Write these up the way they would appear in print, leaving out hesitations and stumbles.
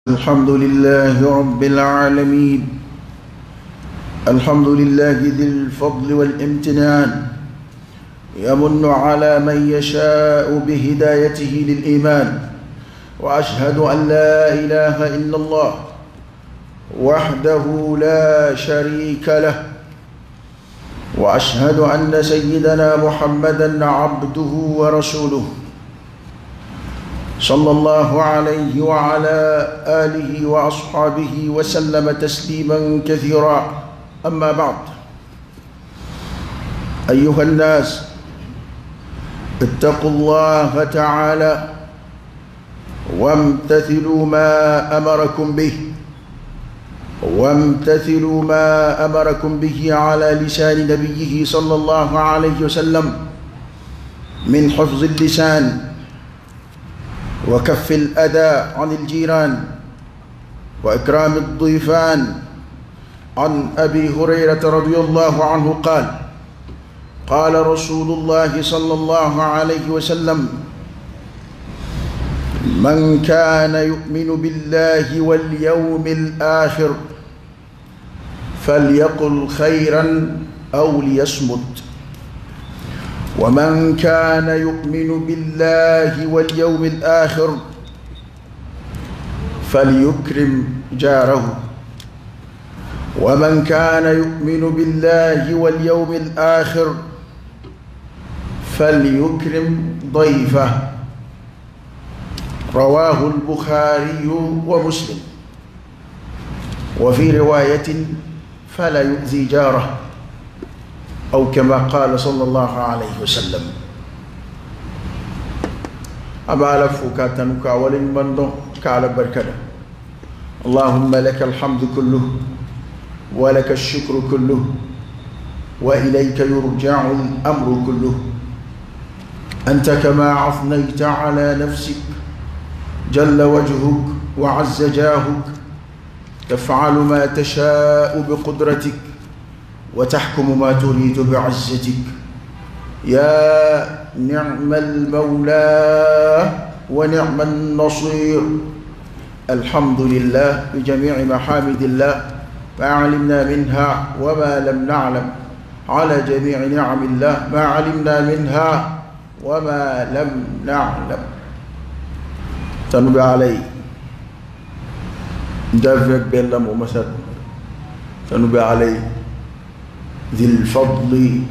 الحمد لله رب العالمين، الحمد لله ذي الفضل والامتنان، يمن على من يشاء بهدايته للإيمان، وأشهد أن لا إله إلا الله وحده لا شريك له، وأشهد أن سيدنا محمدا عبده ورسوله صلى الله عليه وعلى آله وأصحابه وسلم تسليما كثيرا. أما بعد، أيها الناس، اتقوا الله تعالى وامتثلوا ما أمركم به، وامتثلوا ما أمركم به على لسان نبيه صلى الله عليه وسلم من حفظ اللسان وكف الأذى عن الجيران وإكرام الضيفان. عن أبي هريرة رضي الله عنه قال: قال رسول الله صلى الله عليه وسلم: من كان يؤمن بالله واليوم الآخر فليقل خيرا أو ليصمت، ومن كان يؤمن بالله واليوم الآخر فليكرم جاره، ومن كان يؤمن بالله واليوم الآخر فليكرم ضيفه. رواه البخاري ومسلم. وفي رواية: فلا يؤذي جاره، أو كما قال صلى الله عليه وسلم. أبا لفوكا تنكا ولن كعلى بركة. اللهم لك الحمد كله، ولك الشكر كله، وإليك يرجع الأمر كله، أنت كما أثنيت على نفسك، جل وجهك وعز جاهك، تفعل ما تشاء بقدرتك وتحكم ما تريد بعزتك، يا نعم المولى ونعم النصير. الحمد لله بجميع محامد الله، ما علمنا منها وما لم نعلم، على جميع نعم الله ما علمنا منها وما لم نعلم. تنبي علي دافع بلم ومثل تنبي علي ذي الفضل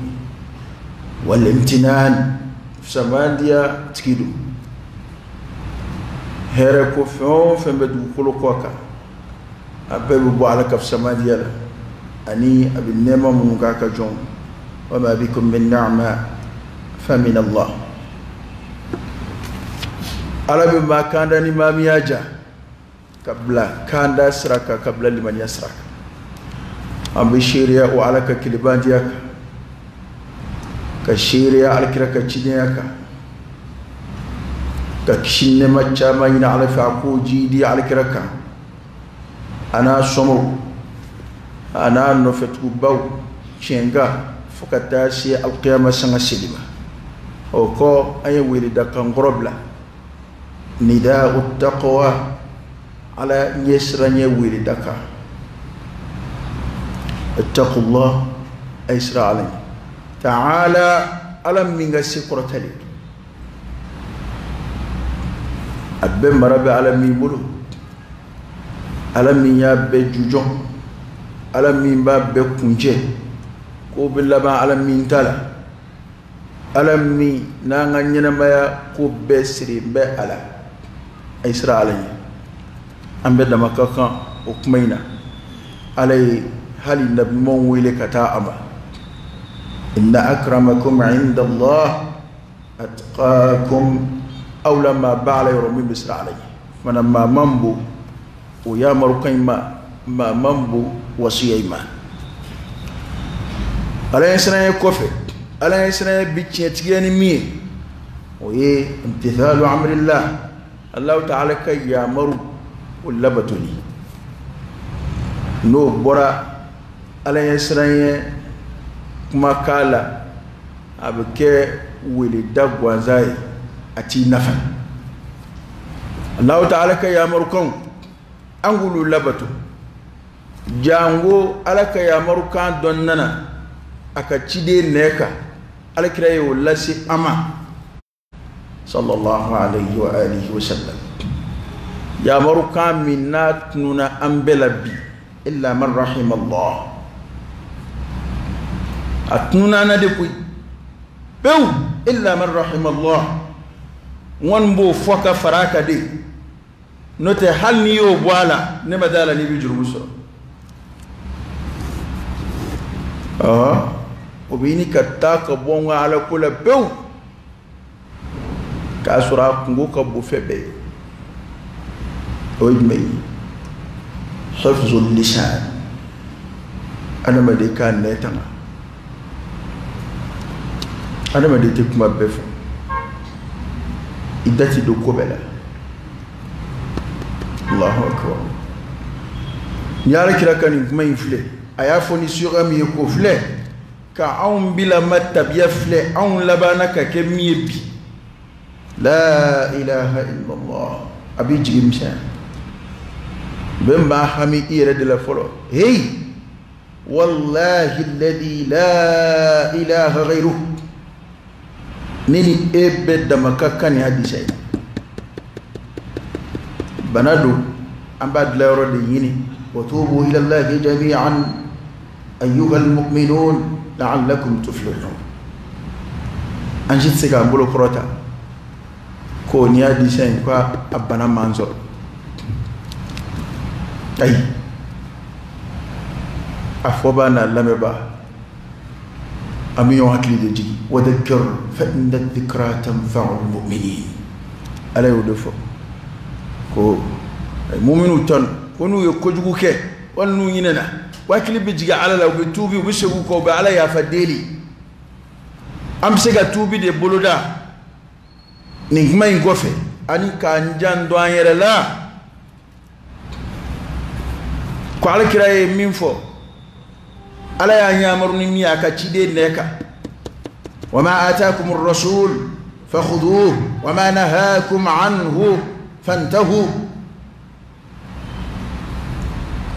والامتنان. سمانديا تكيدو هركو فون فين بدو كوكا أبي بو على كف سمانديا أني أبي النعمة من كاكا جون، وما بكم من نعمة فمن الله. Ala bɛ maa kanda ni maa min y'a ja ka bila kanda sira kan, ka bila limaniya sira kan. An bɛ seereya o Ala ka kelebantiya kan, ka seereya Alakira ka cidenya kan, ka kisi nɛɛma caman ɲini Ala fɛ a k'o jiidi Alakira kan, a n'a somɔgɔw a n'a nɔfɛtugubaw tiɲɛ fo ka taa se alikiyama sanga seli ma. O kɔ, an ye weledakan kɔrɔ bila, nida'u taqwa, ala ɲɛsiranɲɛ weledakan. Ittaqullah, ay sira ala ɲɛ ta'ala, ala min ka se kɔrɔtalen, a bɛɛ mara bɛ ala min bolo, ala min y'a bɛɛ jujɔn, ala min b'a bɛɛ kuncɛ, ko bɛ laban ala min ta la, ala min n'an ka ɲɛnamaya ko bɛɛ siri bɛ a la, ay sira ala ɲɛ. An bɛɛ dama ka kan o kuma in na. Ala ye hali nabiɲumanw wele ka taa a ma: inna akramakum inda Allah atqakum. Aw la maa ba ala yɔrɔ min bɛ siran ala ɲɛ fana, maa man bon o yamarukan in ma, maa man bon wasiya in ma. Ala ɲɛ siranɲɛ kɔfɛ, ala ɲɛ siranɲɛ bi tiɲɛtigiya ni min ye, o ye imtithalu amrillah, Allahu ta'ala ka yamaru o labatoli. N'o bɔra ala ɲɛ siranɲɛ kumakan la, a bɛ kɛ weleda gansan ye, a t'i nafa. Allahu ta'ala ka yamarukanw An k'olu labato. Jango Ala ka yamarukan dɔ nana a ka ciden nɛ kan, Ala kira y'o lase an ma sallallahu alayhi wa alihi wa sallam. Yamarukan min n'a tununa an bɛɛ la bi, illa man rahima Allah, a tununa an na de koyi pewu, illa man rahima Allah. N kɔni b'o fɔ ka fara a kan de, n'o tɛ hali n'i y'o bɔ a la, ne ma d'a la n'i bɛ jurumu sɔrɔ. O bɛ ɲini ka taa ka bɔ n ka Ala ko la pewu, k'a sɔrɔ a kungo ka bon fɛn bɛɛ ye. O ye jumɛn ye? Hifzul lisan, adamaden k'a nɛ tanga. Adamaden tɛ kuma bɛɛ fɔ, i da ti don ko bɛɛ la. Allahu akbar. Ni Ala kira ka nin kuma in filɛ, a y'a fɔ ni suga min ye k'o filɛ, ka anw bilama tabiya filɛ, anw labanna ka kɛ min ye bi. La ilaha illallah. A b'i jigi misɛnya. Bɛn b'a hami i yɛrɛ de la fɔlɔ. Hey, wallahi alladhi la ilaha ghayruhu, ne ni e bɛɛ dama ka kan nin hadisa ye. Bana don, an b'a dilan yɔrɔ de ɲini. Wa tubu ila Allahi jami'an ayyuhal mu'minun la'allakum tuflihun. An si tɛ se k'an bolo kɔrɔta ko nin hadisa in ko a bana man sɔrɔ. Ayi, a fɔbaa n'a lamɛnbaa, an bɛ ɲɔgɔn hakili de jigin. Wa dhakkir fa inna dhikra tanfa'u al-mu'minin. Ala y'o de fɔ ko muminu tɔn ko n'u ye kojugu kɛ wali n'u ɲinɛna, u hakili bɛ jigin Ala la, u bɛ tuubi, u bɛ segin u kɔ, u bɛ Ala yafa deli. An bɛ se ka tuubi de boloda nin kuma in kɔfɛ, ani k'an janto an yɛrɛ la ko Ala kira ye min fɔ, Ala y'a yamaru ni min ye a ka ciden nɛ kan. Wa ma atakum ar-rasul fakhuduhu wa ma nahakum anhu fantahu.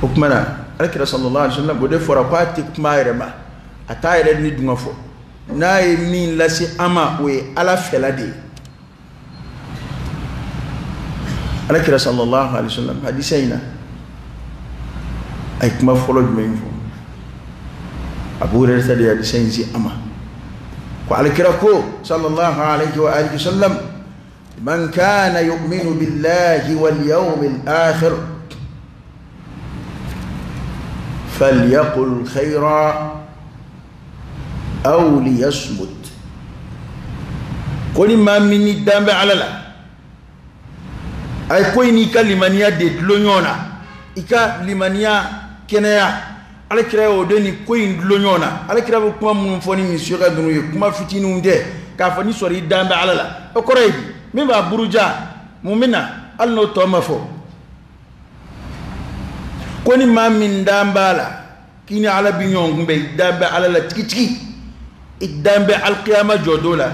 O kuma na, Ala kira sallallahu alaihi wa sallam, o de fɔra k'a tɛ kuma a yɛrɛ ma, a t'a yɛrɛ ni dungɔ fɔ. N'a ye min lase an ma, o ye Ala fɛla de ye. Ala kira sallallahu alaihi wa sallam hadisa in na, a ye kuma fɔlɔ jumɛn fɔ? Abu Hurairah de ye hadisa in se an ma ko Ala kira ko sallallahu alaihi wa alihi wa sallam, man kana yu'minu billahi wal yawmil akhir falyaqul khayran aw liyasmut. Ko ni maa min ni dan bɛ Ala la, a ye ko in n'i ka limaniya de dulon ɲɔgɔn na, i ka limaniya kɛnɛya. Ala kira y'o de ni ko in dulon ɲɔgɔn na. Ala kira bɛ kuma minnu fɔ ni nin suga ninnu ye, kuma fitininw tɛ k'a fɔ ni sɔrɔ i dan bɛ Ala la. O kɔrɔ ye di? Min b'a buruja mun bɛ na hali n'o tɔ ma fɔ. Ko ni maa min dan b'a la k'i ni Ala bɛ ɲɔgɔn kunbɛn, i dan bɛ Ala la tigitigi, i dan bɛ alikiyama jɔ don la,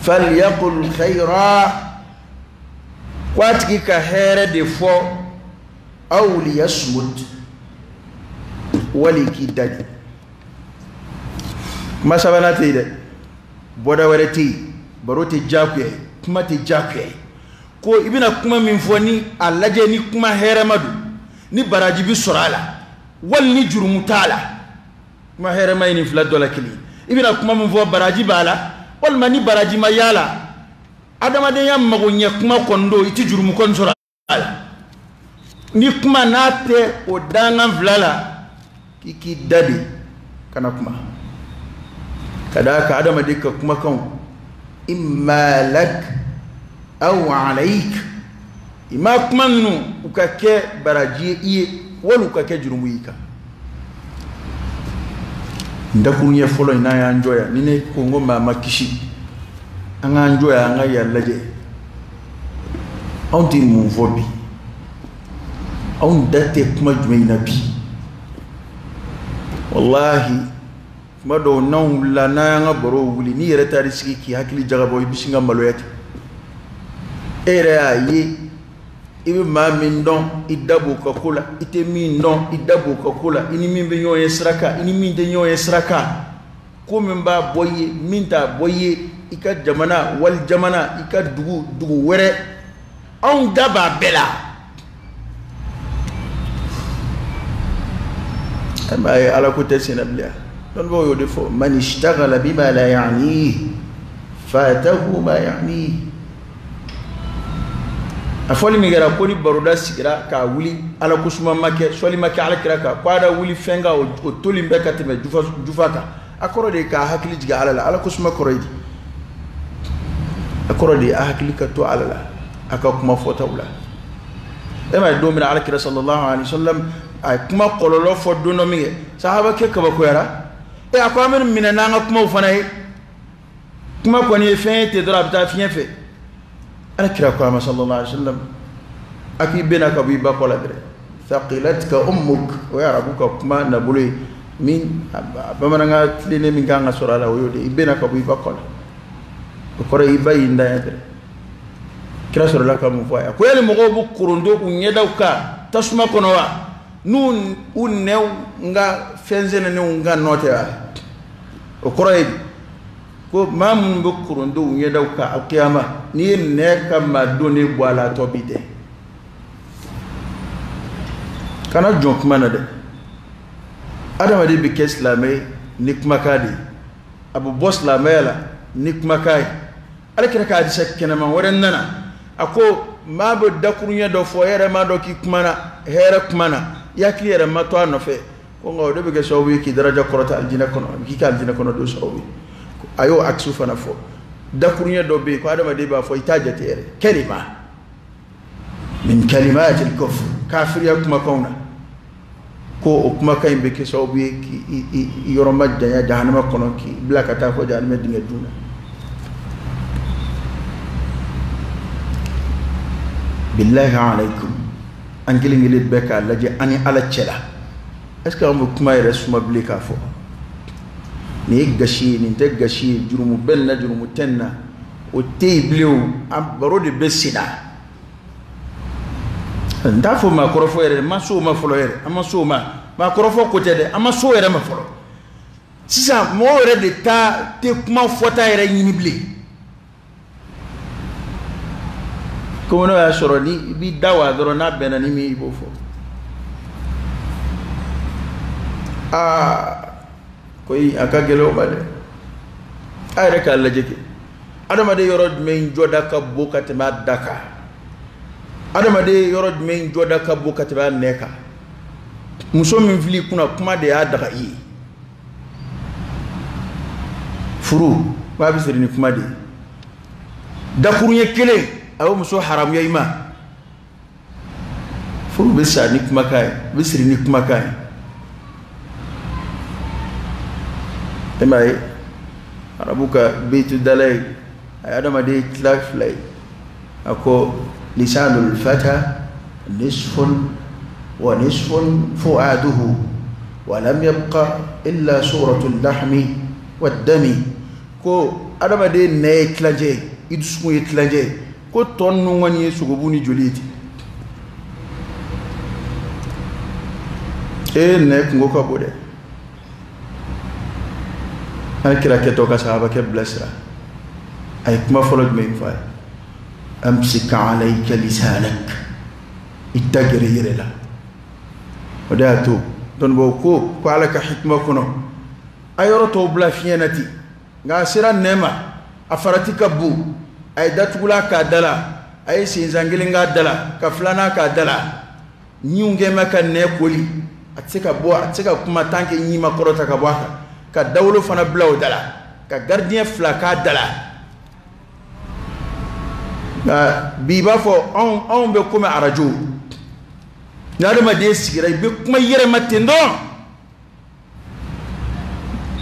falyaqul khayra, ko a tigi ka hɛrɛ de fɔ, aw liyasmut, wali k'i da di. Kuma sabanan tɛ yen dɛ, bɔda wɛrɛ tɛ yen, baro tɛ diyagoya ye, kuma tɛ diyagoya ye. Ko i bɛna kuma min fɔ, ni a lajɛ ni kuma hɛrɛma don, ni baraji bɛ sɔrɔ a la, wali ni jurumu t'a la. Kuma hɛrɛma ye nin fila dɔ la kelen. I bɛna kuma min fɔ, baraji b'a la, walima ni baraji ma y'a la, adamadenya mago ɲɛ kuma kɔni don, i tɛ jurumu kɔni sɔrɔ a la. Ni kuma n'a tɛ o dangan fila la, k'i k'i da de kana kuma. Ka d'a kan adamaden ka kumakanw, imma lak aw alayk, i ma kuma ninnu u ka kɛ baraji ye i ye, wali u ka kɛ jurumu y'i kan. N dakuruɲɛ fɔlɔ in, n'an y'an jɔ yan, ni ne ko n ko maa ma kisi, an k'an jɔ yan, an ka yan lajɛ. Anw tɛ mun fɔ bi? Anw da tɛ kuma jumɛn in na bi? Walahi, kuma dɔw n'anw wulila, n'an y'an ka baro wuli, n'i yɛrɛ taar'i sigi k'i hakili jagabɔ, i bɛ sin ka maloya ten. E yɛrɛ y'a ye I bɛ maa min dɔn, i da b'o ka ko la. I tɛ min dɔn, i da b'o ka ko la. I ni min bɛ ɲɔgɔn ye sira kan, i ni min tɛ ɲɔgɔn ye sira kan, ko min b'a bɔ i ye, min t'a bɔ i ye, i ka jamana, wali jamana, i ka dugu, dugu wɛrɛ, anw da b'a bɛɛ la. An b'a ye ala ko tɛ senna bilen. Dɔnnibaaw y'o de fɔ, man ishtaghala bima la ya'nihi fatahu ma ya'nihi. A fɔli min kɛra ko ni baroda sigira k'a wuli, ala ko suma ma kɛ, sɔli ma kɛ ala kira kan, ko a da wuli fɛn kan, o tolen bɛ ka tɛmɛ jufa kan. A kɔrɔ de ye k'a hakili jigin ala la. Ala ko suma kɔrɔ ye di? A kɔrɔ de ye a hakili ka to ala la, a ka kuma fɔtaw la. E m'a ye don min na ala kira sallallahu alaihi wasallam a ye kuma kɔlɔlɔ fɔ don dɔ min kɛ, sahaba kɛ kabakoyara. E a ko an bɛ minɛ n'an ka kumaw fana ye. Kuma kɔni ye fɛn ye ten dɔrɔn, a bɛ taa fiɲɛ fɛ. Ala kira ko a ma sallallahu alaihi wasallam, a k'i bɛnna ka bɔ i ba kɔ la dɛrɛ. Thaqilatka ummuk, o ye arabu ka kuma nabolo ye min bamanankan tilennen min kan ka sɔrɔ a la, o y'o de ye. I bɛnna ka bɔ i ba kɔ la, o kɔrɔ ye i ba y'i ntanya dɛrɛ. Kira sɔrɔla ka mun fɔ a ye? Ko yali mɔgɔw bɛ koronto u ɲɛdaw kan tasuma kɔnɔ wa, n'u u nɛw ka fɛn sɛnɛnenw ka nɔ tɛ wa? O kɔrɔ ye di? Ko maa minnu bɛ koronto u ɲɛdaw kan alkiyama, n'i ye nɛ ka maa donnen bɔ a la, a tɔ b'i dɛ. Kana jɔn kuma na dɛ. Adamaden bɛ kɛ silamɛ ye ni kumakan de ye, a bɛ bɔ silamɛya la ni kumakan ye. Ala kira ka hadisa kɛnɛman wɛrɛ nana, a ko maa bɛ dakuruɲɛ dɔ fɔ, e yɛrɛ m'a dɔn k'i kumana hɛrɛ kuma na, i hakili yɛrɛ ma to a nɔfɛ, ko nka o de bɛ kɛ sababu ye k'i daraja kɔrɔta alijinɛ kɔnɔ, a bɛ k'i ka alijinɛ kɔnɔ don sababu ye. A y'o akisu fana fɔ. Dakuruɲɛ dɔ bɛ yen ko adamaden b'a fɔ, i t'a jate yɛrɛ, kalima min kalimatil kufr, kafiriya kumakanw na, ko o kumakan in bɛ kɛ sababu ye k'i yɔrɔ ma janya jahanama kɔnɔ, k'i bila ka taa fɔ jahanama dingɛ dun na. Billahi alaikum, an kelen kelen bɛɛ k'a lajɛ an ni ala cɛ la, est ce que an bɛ kuma yɛrɛ suma bilen k'a fɔ nin ye gasi ye, nin tɛ gasi ye, jurumu bɛ nin na, jurumu tɛ nin na, o tɛ yen bilen o, an baro de bɛ sen na. N t'a fɔ maa kɔrɔfɔ yɛrɛ, n ma s'o ma fɔlɔ yɛrɛ, an ma s'o ma, maa kɔrɔfɔ ko tɛ dɛ, an ma s'o yɛrɛ ma fɔlɔ. Sisan mɔgɔw yɛrɛ de ta tɛ kuma fɔta yɛrɛ ɲini bilen. Komi n'o y'a sɔrɔ ni i b'i da wa dɔrɔn, n'a bɛnna ni min i b'o fɔ. Aa, koyi a ka gɛlɛn o ma dɛ. A yɛrɛ k'a lajɛ kɛ, adamaden yɔrɔ jumɛn jɔda ka bon ka tɛmɛ a da kan? Adamaden yɔrɔ jumɛn jɔda ka bon ka tɛmɛ a nɛ kan? Muso min fili kunna, kuma de y'a daga i ye. Furu b'a bɛ siri ni kuma de ye. Dakuruɲɛ kelen a bɛ muso haramuya i ma. Furu bɛ sa ni kumakan ye, bɛ siri ni kumakan ye. E m'a ye arabu ka beyitu dala ye, a ye adamaden tila fila ye. A ko lisanul fata nisfun wa nisfun fu'aduhu wa lam yabqa illa suratul lahmi wad dami. Ko adamaden nɛ ye tilancɛ ye, i dusukun ye tilancɛ ye, ko tɔ ninnu kɔni ye sogobu ni joli ye ten. E nɛ kungo ka bon dɛ. An kira kɛtɔ ka sahabakɛ bilasira, a ye kuma fɔlɔ jumɛn fɔ a ye? Amsik alayka lisanak, i da gɛrɛ i yɛrɛ la. O de y'a to dɔnnibaaw ko ala ka hikima kɔnɔ, a yɔrɔ tɔw bila fiɲɛ na ten, nka a sera nɛ ma, a farati ka bon, a ye datugulan k'a da la, a ye sensan kelen k'a da la, ka filanan k'a da la. Ɲinw kɛ bɛ ka nɛ koli, a tɛ se ka bɔ, a tɛ se ka kuma tant que ɲin ma kɔrɔta ka bɔ a kan, ka dawolo fana bila o da la, ka gardien fila k'a da la. Nka bi i b'a fɔ anw bɛ komi arajo, ni adamaden sigira i bɛ kuma i yɛrɛ ma ten dɔrɔn,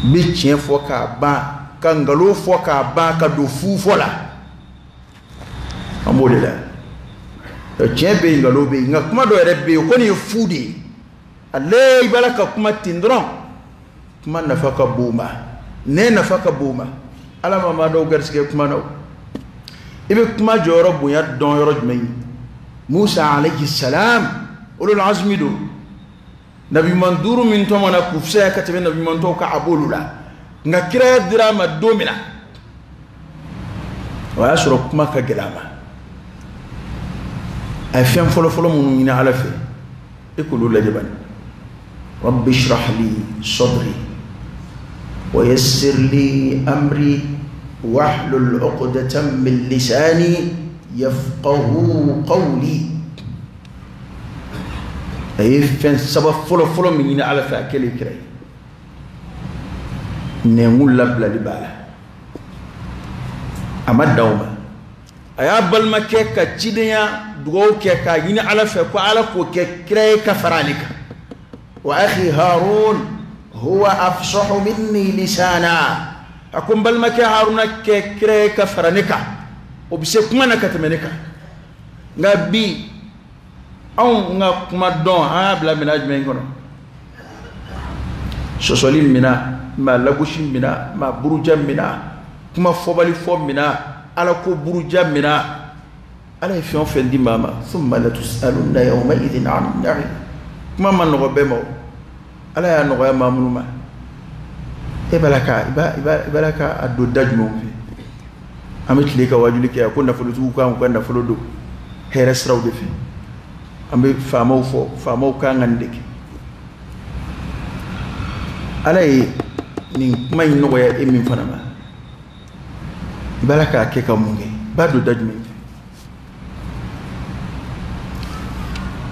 i bɛ tiɲɛ fɔ k'a ban, ka nkalon fɔ k'a ban, ka don fu fɔ la. An b'o de la. Tiɲɛ bɛ yen, nkalon bɛ yen, nka kuma dɔ yɛrɛ bɛ yen, o kɔni ye fu de ye. Ale i b'a la ka kuma ten dɔrɔn, kuma nafa ka bon ma, nɛ nafa ka bon ma. Ala ma maa dɔw garisɛgɛ kuma na o. I bɛ kuma jɔyɔrɔ bonya dɔn yɔrɔ jumɛn ye? Musa alayhi salam, ulul azmi don. Nabi ɲuman duuru min tɔmɔna k'u fisaya ka tɛmɛ nabi ɲuman tɔw kan, a b'olu la. Nka kiraya dira a ma don min na, o y'a sɔrɔ kuma ka gɛlɛn a ma. A ye fɛn fɔlɔfɔlɔ minnu ɲini Ala fɛ, e k'olu lajɛ bani. Rabbi shrah li sadri wa yassir li amri wahlul uqdatan min lisani yafqahu qawli. A ye fɛn saba fɔlɔfɔlɔ min ɲini Ala fɛ a kɛlen kira ye, nɛnkun labilali b'a la. A ma dan o ma, a y'a balimakɛ ka cidenya dugawu kɛ k'a ɲini Ala fɛ ko Ala k'o kɛ kira ye ka fara ale kan. Wa akhi Harun huwa afsahu minni lisana. A ko n balimakɛ Haruna kɛ kira ye ka fara ne kan, o bɛ se kuma na ka tɛmɛ ne kan. Nka bi anw ka kuma dɔn, an y'a bila minɛn jumɛn kɔnɔ? Sɔsɔli minɛn, maa lagosi minɛn, maa buruja minɛn, kuma fɔbali fɔ minɛn, Ala ko buruja minɛn. Ala ye fɛn o fɛn di maa ma, thumma latus'alunna yawma idhin 'anin na'im. Kuma ma nɔgɔ bɛɛ ma o, Ala y'a nɔgɔya maa minnu ma. E b'a la ka i b'a la ka a don da jumɛnw fɛ? An bɛ tile ka wajuli kɛ ko nafolotigiw kan k'u ka nafolo don hɛrɛ siraw de fɛ. An bɛ faamaw fɔ, faamaw kan ka nin de kɛ. Ala ye nin kuma in nɔgɔya e min fana ma, i b'a la k'a kɛ ka mun kɛ? I b'a don da jumɛn fɛ?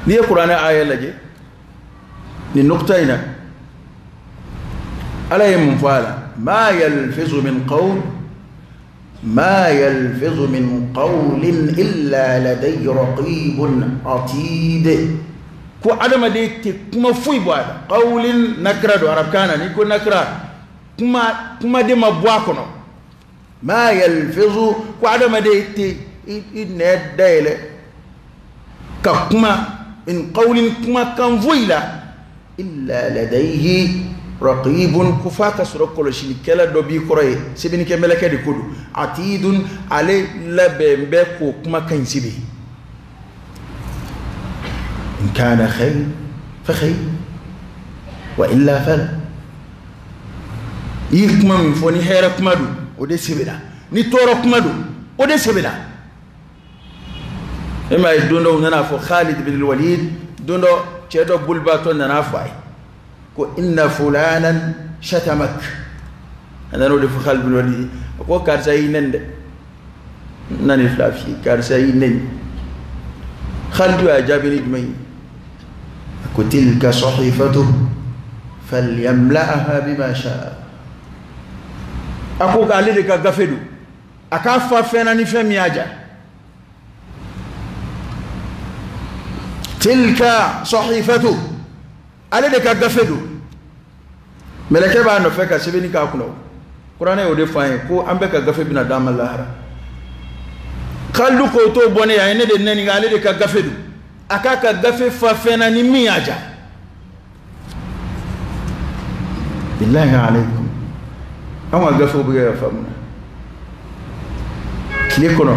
N'i ye kuranɛ aya lajɛ nin nɔkta in na, Ala ye mun fɔ a la? Ma yalfizu min qawl, ma yalfizu min qawlin illa ladayhi raqibun atid. Ko adamaden tɛ kuma foyi bɔ a la. Qawlin nakira don arabukan na, n'i ko nakira, kuma kumaden ma bɔ a kɔnɔ. Ma yalfizu, ko adamaden tɛ i nɛn dayɛlɛ ka kuma, min qawlin, kumakan foyi la, illa ladayhi raqibun, ko f'a ka sɔrɔ kɔlɔsilikɛla dɔ b'i kɔrɔ ye, sɛbɛnnikɛ mɛlɛkɛ de ko don, atidun, ale labɛn bɛ k'o kumakan in sɛbɛn. In kana khayr fa khayr wa illa fala. I ye kuma min fɔ, ni hɛrɛ kuma don, o de sɛbɛnna, ni tɔɔrɔ kuma don, o de sɛbɛnna. E m'a ye don dɔ u nana fɔ Khalid bin Walid, don dɔ cɛ dɔ bolibaatɔ nana fɔ a ye ko inna fulanan shatamak. A nana o de fɔ Khalid bin Walid, a ko karisa y'i nɛni dɛ, n na nin fila f'i ye, karisa y'i nɛni. Khalid y'a jaabi ni jumɛn ye? A ko tilka sahifatuhu falyamla'aha bima sha'a. A ko k'ale de ka gafe don, a k'a fa fɛn na ni fɛn min y'a diya. Tilka sahifatu, ale de ka gafe don, mɛlɛkɛ b'a nɔfɛ ka sɛbɛnni k'a kunna. Kuranɛ y'o de fɔ an ye ko an bɛɛ ka gafe bɛna d'an ma lahara. Kalidu ko t'o bɔ ne ye, a ye ne de nɛni, nka ale de ka gafe don, a k'a ka gafe fa fɛn na ni min y'a diya. Billahi alaykum, an ka gafew bɛ kɛ ka faamu na tile kɔnɔ.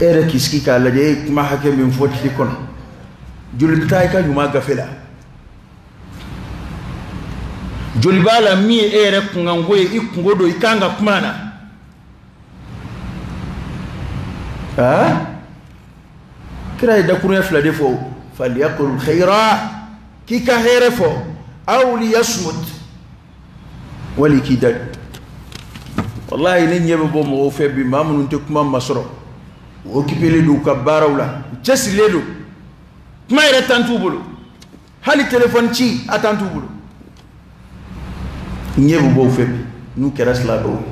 E yɛrɛ k'i sigi k'a lajɛ, e ye kuma hakɛ min fɔ tile kɔnɔ, joli bɛ taa i ka ɲuman gafe la? Joli b'a la min ye e yɛrɛ kunkanko ye, i kunko don, i kan ka kuma na? Aa, kira ye dakuruɲɛ fila de fɔ, falyaqul khayra, k'i ka hɛrɛ fɔ, aw liyasmut, wali k'i da. Wallahi ne ɲɛ bɛ bɔ mɔgɔw fɛ bi, maa minnu tɛ kuma masɔrɔ, u occupélen don u ka baaraw la, u cɛsirilen don, kuma yɛrɛ tan t'u bolo, hali téléphone ci a tan t'u bolo. Ɲɛ bɛ bɔ u fɛ bi, n'u kɛra silamɛw ye,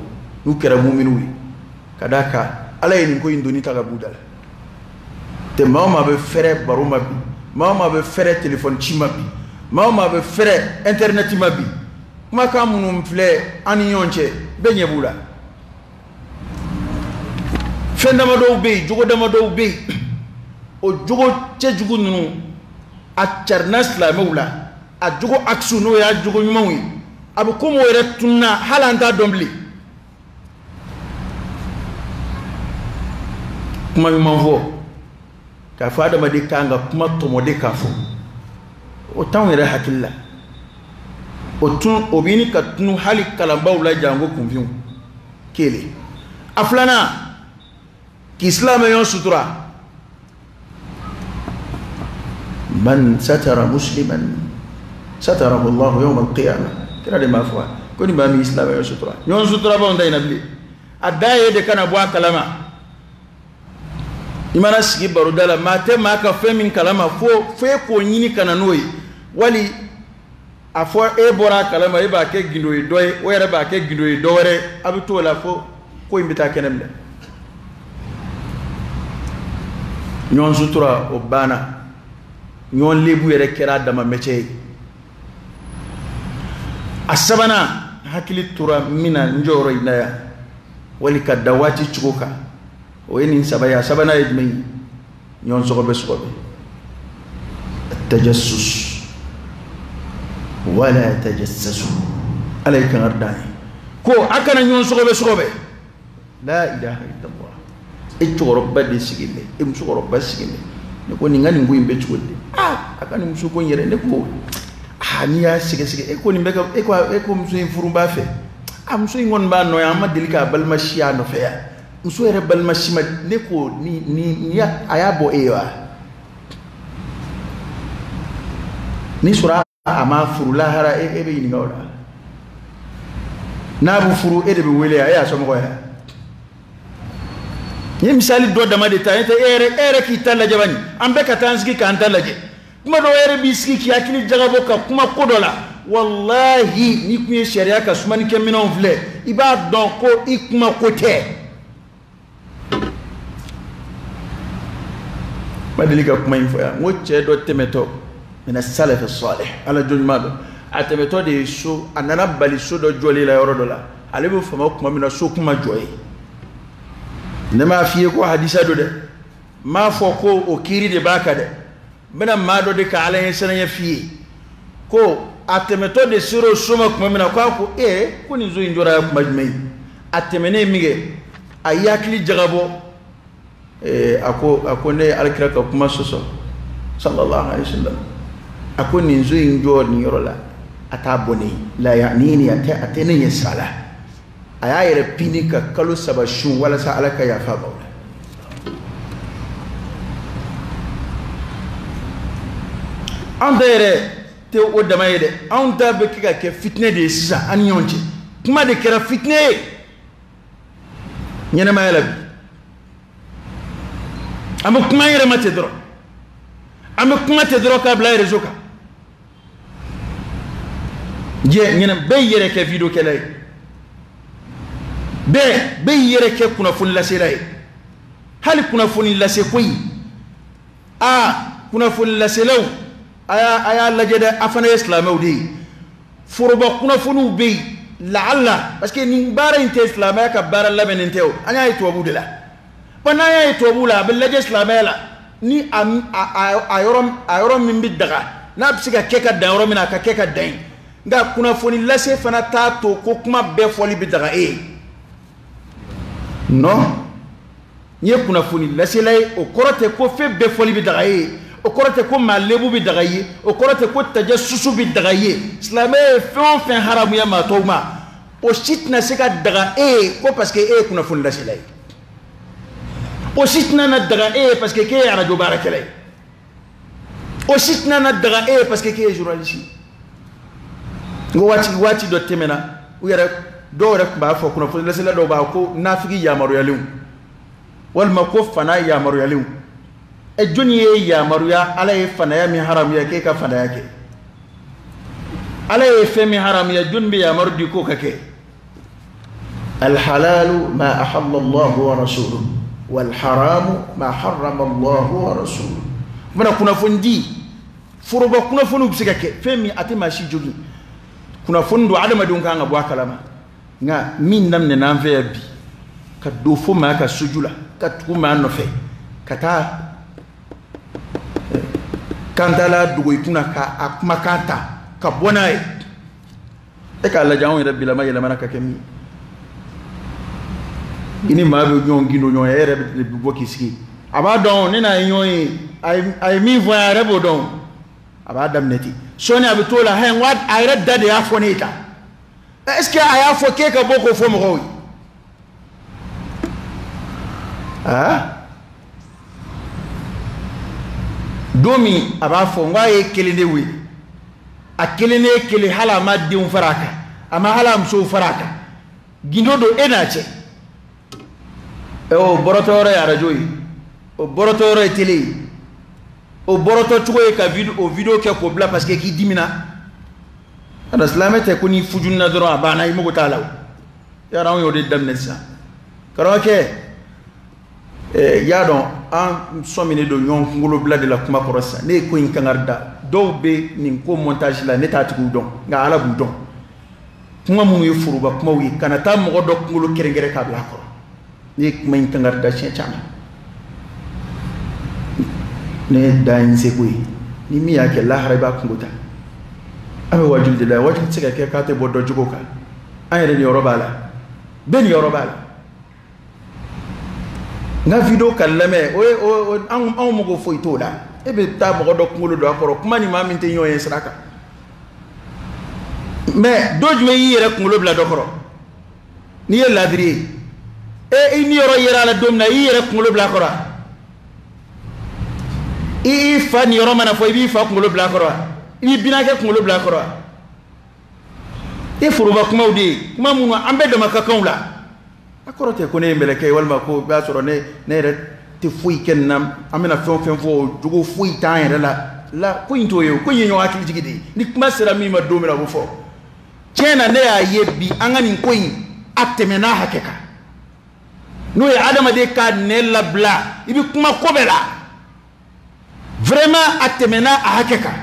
n'u kɛra muminiw ye, ka d'a kan Ala ye nin ko in doni ta ka b'u da la. Tɛ maa o maa bɛ fɛrɛ baro ma bi, maa o maa bɛ fɛrɛ téléphone ci ma bi, maa o maa bɛ fɛrɛ internet ma bi, kumakan minnu filɛ an ni ɲɔgɔn cɛ, bɛɛ ɲɛ b'u la. Fɛn damadɔw bɛ yen, jogo damadɔw bɛ yen, o jogo cɛjugu ninnu a carinna silamɛw la, a jogo aksu n'o y'a jogo ɲumanw ye, a bɛ komi o yɛrɛ tununna, hali an t'a dɔn bilen. Kuma ɲuman fɔ, K'a fɔ adamaden kan ka kuma tɔmɔ de k'a fɔ, o t'anw yɛrɛ hakili la. O tun o bɛ ɲini ka tunu hali kalanbaaw la, janko kunfinw. Kelen. A filanan, k'i silamɛ ɲɔgɔn sutura. Man satara musliman satarahu Allahu yawm al-qiyamah. Kira de m'a fɔ ko ni maa min silamɛ ɲɔgɔn sutura, ɲɔgɔn suturabaw ta in na bilen, a da ye de kana bɔ a kalama. I mana sigi baroda la, maa tɛ maa ka fɛn min kalama fo e k'o ɲini ka na n'o ye, wali a fɔ e bɔra a kalama, e b'a kɛ gindo ye dɔ ye, o yɛrɛ b'a kɛ gindo ye dɔ wɛrɛ, a bɛ t'o la fo ko in bɛ taa kɛnɛ minɛ. Ɲɔgɔn sutura o banna, ɲɔgɔn lebu yɛrɛ kɛra a dama mɛcɛ ye. A sabanan, hakili tora min na n jɔyɔrɔ in na yan, wali ka da waati cogo kan, o ye nin saba ye. A sabanan ye jumɛn ye? Ɲɔgɔn sɔgɔbɛ sɔgɔbɛ, tajassus wala tajassasu. Ala ye kangari d'an ye ko a kana ɲɔgɔn sɔgɔbɛ sɔgɔbɛ. La ilaha illallah. E cɛkɔrɔba de sigilen bɛ, e musokɔrɔba sigilen bɛ, ne ko nin ka nin ko in bɛ cogo di? Aa, a ka nin muso ko in yɛrɛ, ne ko aa, n'i y'a sɛgɛsɛgɛ, e ko nin bɛ ka, e ko muso in furu b'a fɛ. A muso in kɔni b'a nɔ ye, an ma deli k'a balima si y'a nɔfɛ yan. Muso yɛrɛ balima si ma, ne ko ni a y'a bɔ e ye wa? Ni sɔrɔ a ma furu lahara, e bɛ ɲininka o la. N'a bɛ furu, e de bɛ wele yan, e y'a somɔgɔ ye. N ye misali dɔ dama de ta, e yɛrɛ k'i ta lajɛ bani. An bɛɛ ka taa an sigi k'an ta lajɛ. Kuma dɔw yɛrɛ b'i sigi k'i hakili jagabɔ ka kuma ko dɔ la. Walahi, n'i kun ye sariya ka sumanikɛminɛnw filɛ, i b'a dɔn ko i kuma ko tɛ. Ma deli ka kuma in fɔ yan, n ko cɛ dɔ tɛmɛtɔ mina salafi salih, ala jɔn ɲuman dɔ, a tɛmɛtɔ de ye so, a nana bali so dɔ jɔli la yɔrɔ dɔ la, ale bɛ fama kuma min na, so kuma jɔ ye. Ne m'a f'i ye ko hadisa don dɛ, n m'a fɔ ko o kiiri de b'a kan dɛ, n bɛna maa dɔ de ka ala ɲɛ siranɲɛ f'i ye ko a tɛmɛtɔ de sera o so ma tuma min na, ko a ko ee, ko nin so in jɔra yan kuma jumɛn ye? A tɛmɛnen min kɛ, a y'i hakili jagabɔ, a ko ne ye alakira ka kuma sɔsɔ sallallahu alaihi wasallam, a ko nin so in jɔ nin yɔrɔ la, a t'a bɔ ne ye, la yaani, a tɛ ne ɲɛ sira la. A y'a yɛrɛ pini ka kalo 3 sun walasa ala ka yafa ma o la. Anw ta yɛrɛ tɛ o dama ye dɛ, anw ta bɛ kɛ ka kɛ fitinɛ de ye sisan an ni ɲɔgɔn cɛ. Kuma de kɛra fitinɛ ye ɲɛnɛmaya la bi. An bɛ kuma an yɛrɛ ma ten dɔrɔn, an bɛ kuma ten dɔrɔn k'a bila réseau kan. Diɲɛ ɲɛnɛ bɛɛ y'i yɛrɛ kɛ vidéo kɛla ye, bɛɛ y'i yɛrɛ kɛ kunnafoni lasela ye. Hali kunnafoni lase ko in, aa, kunnafoni laselaw, a y'a lajɛ dɛ, a fana ye silamɛw de ye. Foroba kunnafoniw bɛ yen laala, parce que nin baara in tɛ silamɛya ka baara labɛnnen tɛ o, an y'a ye tubabuw de la. Bon, n'an y'a ye tubabuw la, a bɛ lajɛ silamɛya la ni a yɔrɔ min bɛ daga, n'a bɛ se ka kɛ ka dan yɔrɔ min na, a ka kɛ ka dan yen. Nka kunnafoni lase fana t'a to ko kuma bɛɛ fɔli bɛ daga e ye. Non, n'i ye kunnafoni lasela ye, o kɔrɔ tɛ ko fɛn bɛɛ fɔli bɛ daga e ye, o kɔrɔ tɛ ko maa lebu bɛ daga i ye, o kɔrɔ tɛ ko tajɛ susu bɛ daga i ye. Silamɛ ye fɛn o fɛn haramuya maa tɔw ma, o si tɛna se ka daga e ye ko parce que e ye kunnafoni lasela ye. O si tɛna na daga e ye parce que k'e ye arajo baarakɛla ye. O si tɛna na daga e ye parce que k'e ye journaliste ye. N ko waati dɔ tɛmɛna, u yɛrɛ dɔw yɛrɛ tun b'a fɔ, kunnafoni lasela dɔw b'a ko nafigi yamaruyalenw walima ko fana yamaruyalenw. Ɛ, jɔnni ye yamaruya? Ala ye fanaya min haramuya k'e ka fanaya kɛ. Ala ye fɛn min haramuya, jɔnni bɛ yamaru di k'o ka kɛ? Alhalalu ma ahalla Allahu wa rasuluhu walharamu ma harrama Allahu wa rasuluhu. N bɛna kunnafoni di, foroba kunnafoniw bɛ se ka kɛ fɛn min a tɛ maa si jogin. Kunnafoni don, adamadenw kan ka bɔ a kalama. Nka min daminɛna an fɛ yan bi, ka don fo maa ka soju la, ka tugu maa nɔfɛ, ka taa kantala dogo i kunna ka a kumakan ta ka bɔ n'a ye. E k'a lajɛ, anw yɛrɛ bilama yɛlɛmana ka kɛ min ye. I ni maa bɛ ɲɔgɔn gindo ɲɔgɔn ye, e yɛrɛ de bɛ bɔ k'i sigi. A b'a dɔn ne n'a ye ɲɔgɔn ye. a ye min fɔ a yɛrɛ b'o dɔn a b'a daminɛ ten sɔɔni a bɛ t'o la hɛn a yɛrɛ da de y'a fɔ ne ye tan est ce que a y'a fɔ k'e ka bɔ k'o fɔ mɔgɔw ye aa don min a b'a fɔ n k'a ye kelen de wele a kelen ne kelen hali a ma denw fara a kan a ma hali a musow fara a kan gindo don e n'a cɛ ɛ o bɔrɔtɔ yɔrɔ ye arajo ye o bɔrɔtɔ yɔrɔ ye tele ye o bɔrɔtɔ cogo ye ka o video kɛ k'o bila parce que k'i dimina a silamɛ tɛ ko n'i fujunna dɔrɔn a banna i mago t'a la o yɔrɔ anw y'o de daminɛ sisan karamɔgɔkɛ y'a dɔn an sɔminen don ɲɔgɔn kunkolo bila de la kuma kɔrɔ sisan ne ye ko in kangari da dɔw bɛ nin ko montage la ne t'a tigiw dɔn nka Ala b'u dɔn kuma minnu ye foroba kumaw ye kana taa mɔgɔ dɔ kunkolo kɛrɛnkɛrɛn k'a bila a kɔrɔ ne ye kuma in kangari da siɲɛ caman ne da ye n seko ye ni min y'a kɛ lahara i b'a kungo ta an bɛ wajuli de la wajuli tɛ se ka kɛ k'a tɛ bɔ dɔ jogo kan an yɛrɛ niyɔrɔ b'a la bɛɛ niyɔrɔ b'a la n ka video ka lamɛn o ye o anw mago foyi t'o la e bɛ taa mɔgɔ dɔ kunkolo don a kɔrɔ kuma ni maa min tɛ ɲɔgɔn ye sira kan mais don jumɛn y'i yɛrɛ kunkolo bila dɔ kɔrɔ n'i ye ladiri ye e i niyɔrɔ yera a la don min na i y'i yɛrɛ kunkolo bila a kɔrɔ i i fa niyɔrɔ mana fɔ i b'i fa kunkolo bila a kɔrɔ i b'i binaakɛ kunkolo bila a kɔrɔ e foroba kumaw de ye kuma minnu an bɛɛ dama ka kan la a kɔrɔ tɛ ko ne ye mɛlɛkɛ ye walima ko i b'a sɔrɔ ne yɛrɛ tɛ foyi kɛ nin na an bɛna fɛn o fɛn fɔ o jogo foyi t'an yɛrɛ la ko in t'o ye ko in ye ɲɔgɔn hakili jigi de ye ni kuma sera min ma don min na o bɛ fɔ tiɲɛ na ne y'a ye bi an ka nin ko in a tɛmɛn'a hakɛ kan n'o ye adamaden ka nɛn labila i bɛ kuma ko bɛɛ la vraiment a tɛmɛn'a a hakɛ kan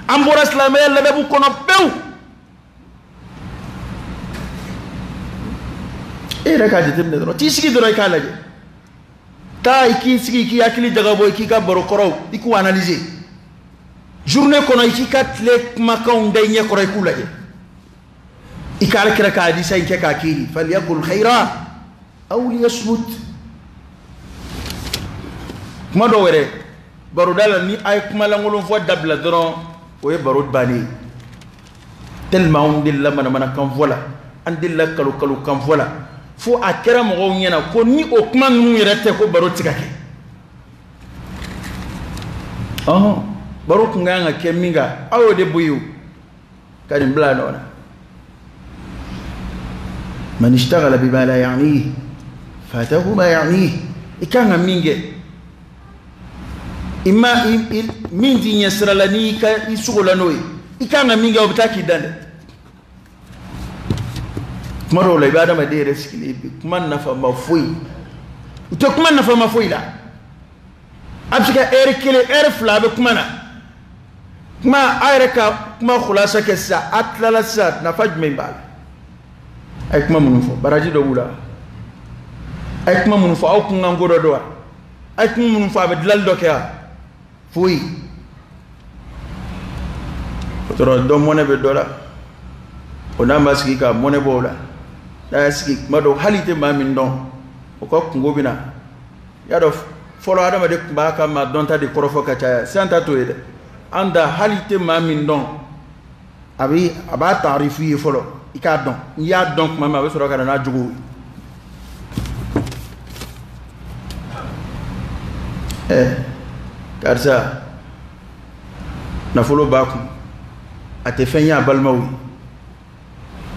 an bɔra silamɛya ladabu kɔnɔ pewu e yɛrɛ k'a jateminɛ dɔrɔn t'i sigi dɔrɔn i k'a lajɛ taa i k'i sigi i k'i hakili jagabɔ i k'i ka baro kɔrɔw i k'u analyser journée kɔnɔ i k'i ka tile kumakanw da i ɲɛ kɔrɔ i k'u lajɛ i ka Ala kira ka hadisa in kɛ k'a kiiri falyakul khayra aw liyasmut kuma dɔw yɛrɛ baroda la ni a ye kuma lankolon fɔ dabila dɔrɔn o ye baro bannen ye tellement anw delila manamanakan fɔ la an delila kalo kalo kan fɔ la fo a kɛra mɔgɔw ɲɛna ko ni o kuma ninnu yɛrɛ tɛ ko baro tɛ se ka kɛ ɔhɔn baro kun ka kan ka kɛ min kan aw y'o de bɔ yen o ka nin bila a nɔ na man ishtaghala bima la ya'nihi fatahu ma ya'nihi i kan ka min kɛ i ma min t'i ɲɛ sira la n'i ka i sogo la n'o ye i kan ka min kɛ o bɛ taa k'i dan dɛ kuma dɔw la i bɛ adamaden yɛrɛ sigilen bi kuma nafama foyi u tɛ kuma nafama foyi la a bɛ se ka ɛri kelen ɛri fila a bɛ kuma na kuma a yɛrɛ ka kuma kulasa kɛ sisan a tilala sisan nafa jumɛn b'a la a ye kuma minnu fɔ baraji dɔ b'u la a ye kuma minnu fɔ aw kunkan ko dɔ don wa a ye kuma minnu fɔ a bɛ dilanli dɔ kɛ wa foyi o tɔrɔ dɔ mɔnɛ bɛ dɔ la o n'a ma sigi ka mɔnɛ bɔ o la n'a y'a sigi kuma dɔw hali i tɛ maa min dɔn o ka kungo bɛ na y'a dɔn fɔlɔ adamaden tun b'a ka maa dɔnta de kɔrɔfɔ ka caya sisan ta t'o ye dɛ an da hali i tɛ maa min dɔn a b'a taarifu ye fɔlɔ i k'a dɔn n'i y'a dɔn tuma min a bɛ sɔrɔ ka na n'a jogo ye karisa nafolo b'a kun a tɛ fɛn ye a balimaw ye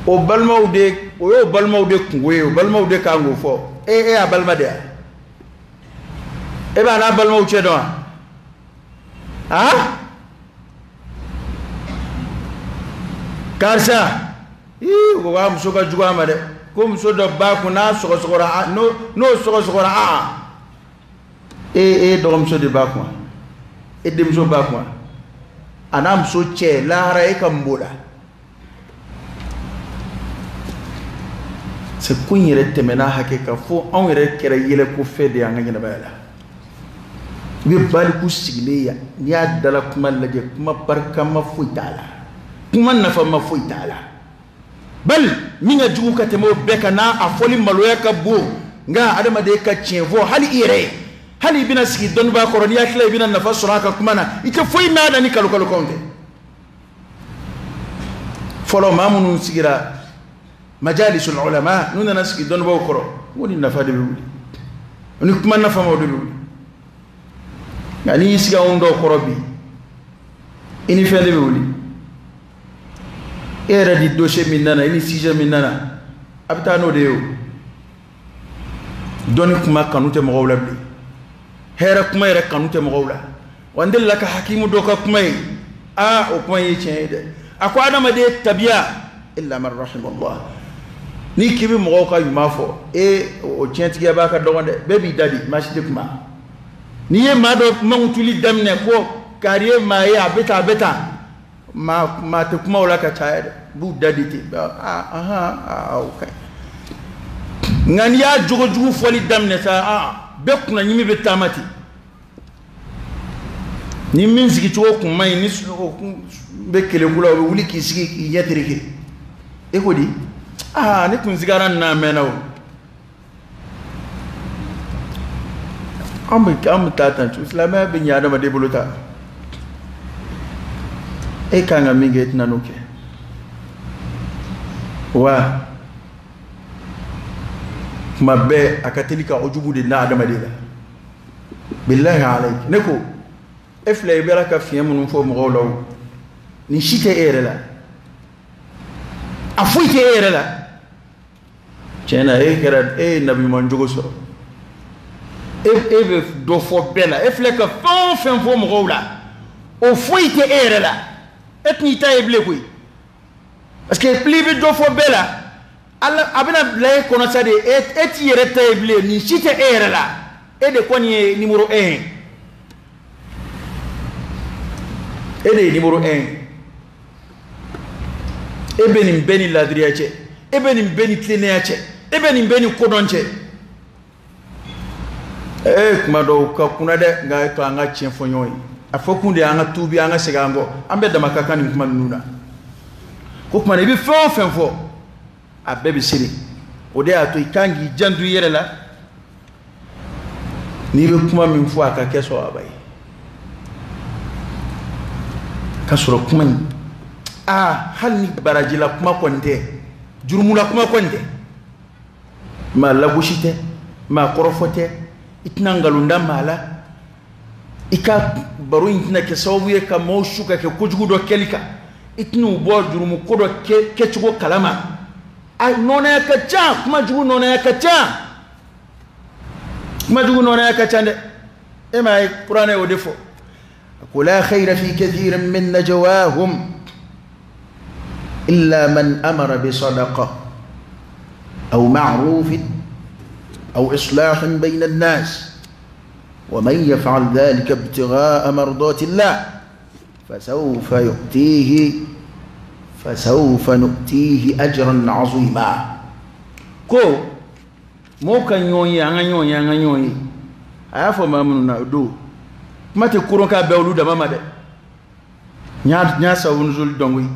o balimaw de o y'o balimaw de kungo ye o balimaw de kan k'o fɔ e y'a balima de ya e b'a n'a balimaw cɛ dɔn wa ah karisa ii ko k'a muso ka jugu a ma dɛ ko muso dɔ b'a kun n'a sɔgɔsɔgɔra n'o sɔgɔsɔgɔra a e dɔgɔmuso de b'a kun e denmuso b'a kun a n'a muso cɛ lahara e ka mun b'o la c'est ko in yɛrɛ tɛmɛna hakɛ kan fo anw yɛrɛ kɛra yɛlɛko fɛn de ye an ka ɲɛnamaya la i bɛ baliku sigilen yan n'i y'a dala kuma lajɛ kuma barikama foyi t'a la kuma nafama foyi t'a la bali min ka jugu ka tɛmɛ o bɛɛ kan n'a a fɔli maloya ka bon nka adamaden ka tiɲɛ fɔ hali i yɛrɛ ye Hali i bɛna sigi dɔnnibaa kɔrɔ, n'i y'a tila i bɛna nafa sɔrɔ a ka kuma na, i tɛ foyi mɛn a la ni kalokalokanw tɛ. Fɔlɔ maa minnu sigira majalisul ulama, n'u nana sigi dɔnnibaaw kɔrɔ, o ni nafa de bɛ wuli, o ni kuma nafamaw de bɛ wuli. Nka n'i y'i sigi anw dɔw kɔrɔ bi, i ni fɛn de bɛ wuli. E yɛrɛ di dossier min nana, i ni sujet min nana, a bɛ taa n'o de ye o. Dɔnni kuma kanu tɛ mɔgɔw la bilen, hɛrɛ kuma yɛrɛ kanu tɛ mɔgɔw la. Wa n delila ka hakimu dɔ ka kuma ye, aa o kuma in ye tiɲɛ ye dɛ. A ko adamaden tabiya illa man rahimallah, n'i k'i bɛ mɔgɔw ka ɲuman fɔ, e o tiɲɛtigiya b'a ka dɔgɔn dɛ, bɛɛ b'i da di, maa si tɛ kuma. N'i ye maa dɔ mankutuli daminɛ ko kari ye maa ye, a bɛ tan a bɛ tan, maa tɛ kuma o la ka caya dɛ, b'u da di ten, aa ahan aa o ka ɲi. Nka n'i y'a jogojugu fɔli daminɛ sa, aa bɛɛ kunnaɲimi bɛ taama ten. Ni min sigicogo kun man ɲi, ni sunɔgɔ kun bɛ keleku la, o bɛ wuli k'i sigi k'i ɲɛ tereke. E ko di? Aa ne kun sigara nin na a mɛnna o. An bɛ taa tan cogo, silamɛya bɛ ɲɛ adamaden bolo ta. E kan ka min kɛ, e tɛna n'o kɛ. Wa kuma bɛɛ a ka teli ka ojugu de na adamaden la. Bilahi alayki, ne ko e filɛ i bɛra ka fiɲɛ minnu fɔ mɔgɔw la o, nin si tɛ e yɛrɛ la, a foyi tɛ e yɛrɛ la. Tiɲɛ na e kɛra, e ye nabi ɲuman jogo sɔrɔ, e bɛ dɔ fɔ bɛɛ la, e filɛ ka fɛn o fɛn fɔ mɔgɔw la, o foyi tɛ e yɛrɛ la, e tɛn'i ta ye bilen koyi. Parce que plus i bɛ dɔ fɔ bɛɛ la, ala a bɛna bila e kɔnɔ sa de, e t'i yɛrɛ ta ye bilen, nin si tɛ e yɛrɛ la, e de kɔni ye numéro 1 ye. E de ye numéro 1 ye. E bɛ nin bɛɛ ni ladiriya cɛ, e bɛ nin bɛɛ ni tilennenya cɛ, e bɛ nin bɛɛ ni kodɔn cɛ. Ee kuma dɔw ka kunna dɛ, nka e to an ka tiɲɛ fɔ ɲɔgɔn ye. A fɔ kun de ye an ka tuubi, an ka segin an kɔ, an bɛɛ dama ka kan nin kuma ninnu na. Ko kuma na i bɛ fɛn o fɛn fɔ, a bɛɛ bɛ seri. O de y'a to i kan k'i janto i yɛrɛ la, n'i bɛ kuma min fɔ a ka kɛ sawaba ye. Ka sɔrɔ kuma in, aa hali ni barajila kuma kɔni tɛ, jurumula kuma kɔni tɛ, maa lagosi tɛ, maa kɔrɔfɔ tɛ, i tɛna nkalon da maa la, i ka baro in tɛna kɛ sababu ye ka maaw su ka kɛ kojugu dɔ kɛli kan, i tɛna u bɔ jurumu ko dɔ kɛcogo kalama. A nɔnaya ka ca, kuma jugu nɔnaya ka ca, kuma jugu nɔnaya ka ca dɛ. E m'a ye kuranɛ y'o de fɔ, ko la khayra fi kathirin min najwahum illa man amara bi sadaqa aw ma'rufin aw islahin bayna an-nas wa man yaf'al dhalika ibtigha'a mardati Allah fasawfa yu'tihi fasawfa nu'tihi ajran 'azima. Ko mɔgɔw ka ɲɔgɔn ye, an ka ɲɔgɔn ye, an ka ɲɔgɔn ye. A y'a fɔ maa minnu na o don, kuma tɛ koron k'a bɛn olu dama ma dɛ. N y'a sababu nuzuli dɔn koyi.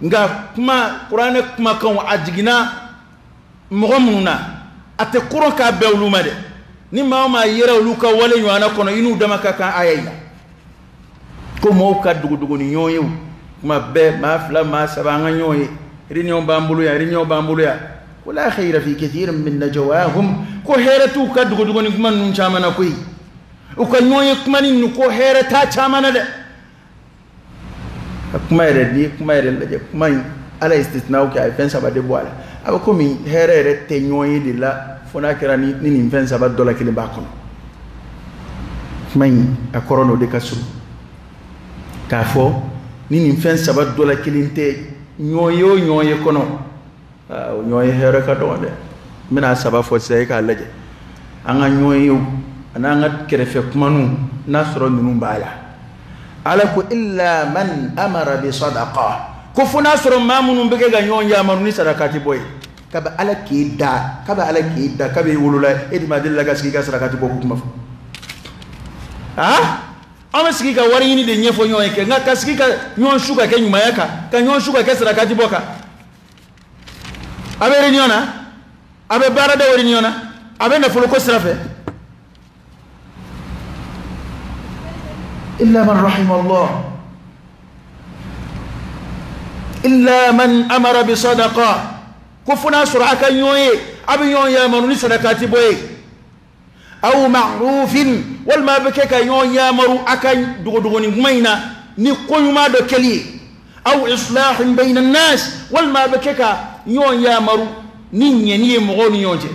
Nka kuma kuranɛ kumakanw a jiginna mɔgɔ minnu na, a tɛ koron k'a bɛn olu ma dɛ. Ni maa o maa yera olu ka wale ɲɔgɔnna kɔnɔ, i n'u dama ka kan aya in na. Ko mɔgɔw ka dogodogo ni ɲɔgɔn ye o, kuma bɛɛ maa fila maa saba an ka ɲɔgɔn ye, réunion b'an bolo yan, réunion b'an bolo yan. Ko la khayra fi kathirin min najwahum, ko hɛrɛ t'u ka dogodogo ni kuma ninnu caman na koyi. U ka ɲɔgɔn ye kuma ninnu ko hɛrɛ t'a caman na dɛ. Ka kuma yɛrɛ, n'i ye kuma yɛrɛ lajɛ, kuma in ala ye istisnaw kɛ, a ye fɛn saba de bɔ a la. A bɛ komi hɛrɛ yɛrɛ tɛ ɲɔgɔn ye de la fo n'a kɛra ni nin fɛn saba dɔ la kelen b'a kɔnɔ. Kuma in a kɔrɔ n'o de ka surun, k'a fɔ ni nin fɛn saba dɔ la kelen tɛ ɲɔgɔn ye o ɲɔgɔn ye kɔnɔ, o ɲɔgɔn ye hɛrɛ ka dɔgɔn dɛ. N bɛna a saba fɔ sisan, e k'a lajɛ. An ka ɲɔgɔn ye o, ani an ka kɛrɛfɛ kumaniw, n'a sɔrɔ ninnu b'a la. Ala ko illa man amara bi sadaqa, ko fo n'a sɔrɔ maa minnu bɛ kɛ ka ɲɔgɔn yamaru ni sarakati bɔ ye. Kabi Ala k'e da, kabi Ala k'e da, kabi e wolola, e de ma deli ka sigi ka sarakati bɔ ko kuma fɔ. Ah, an bɛ sigi ka wari ɲini de ɲɛfɔ ɲɔgɔn ye kɛ, nka ka sigi ka ɲɔgɔn su ka kɛ ɲumanya kan, ka ɲɔgɔn su ka kɛ sarakati bɔ kan. A bɛ réunion na, a bɛ baarada réunion na, a bɛ nafolo ko sira fɛ. Illa man rahima Allah, illa man amara bi sadaqa, ko fo n'a sɔrɔ a ka ɲɔgɔn ye, a bɛ ɲɔgɔn yamaru ni sadakati bɔ ye, aw ma'rufin, walima a bɛ kɛ ka ɲɔgɔn yamaru a ka dogodogonin kuma in na ni ko ɲuman dɔ kɛli ye, aw islahin bayna an-nas, walima a bɛ kɛ ka ɲɔgɔn yamaru ni ɲɛni ye mɔgɔw ni ɲɔgɔn cɛ.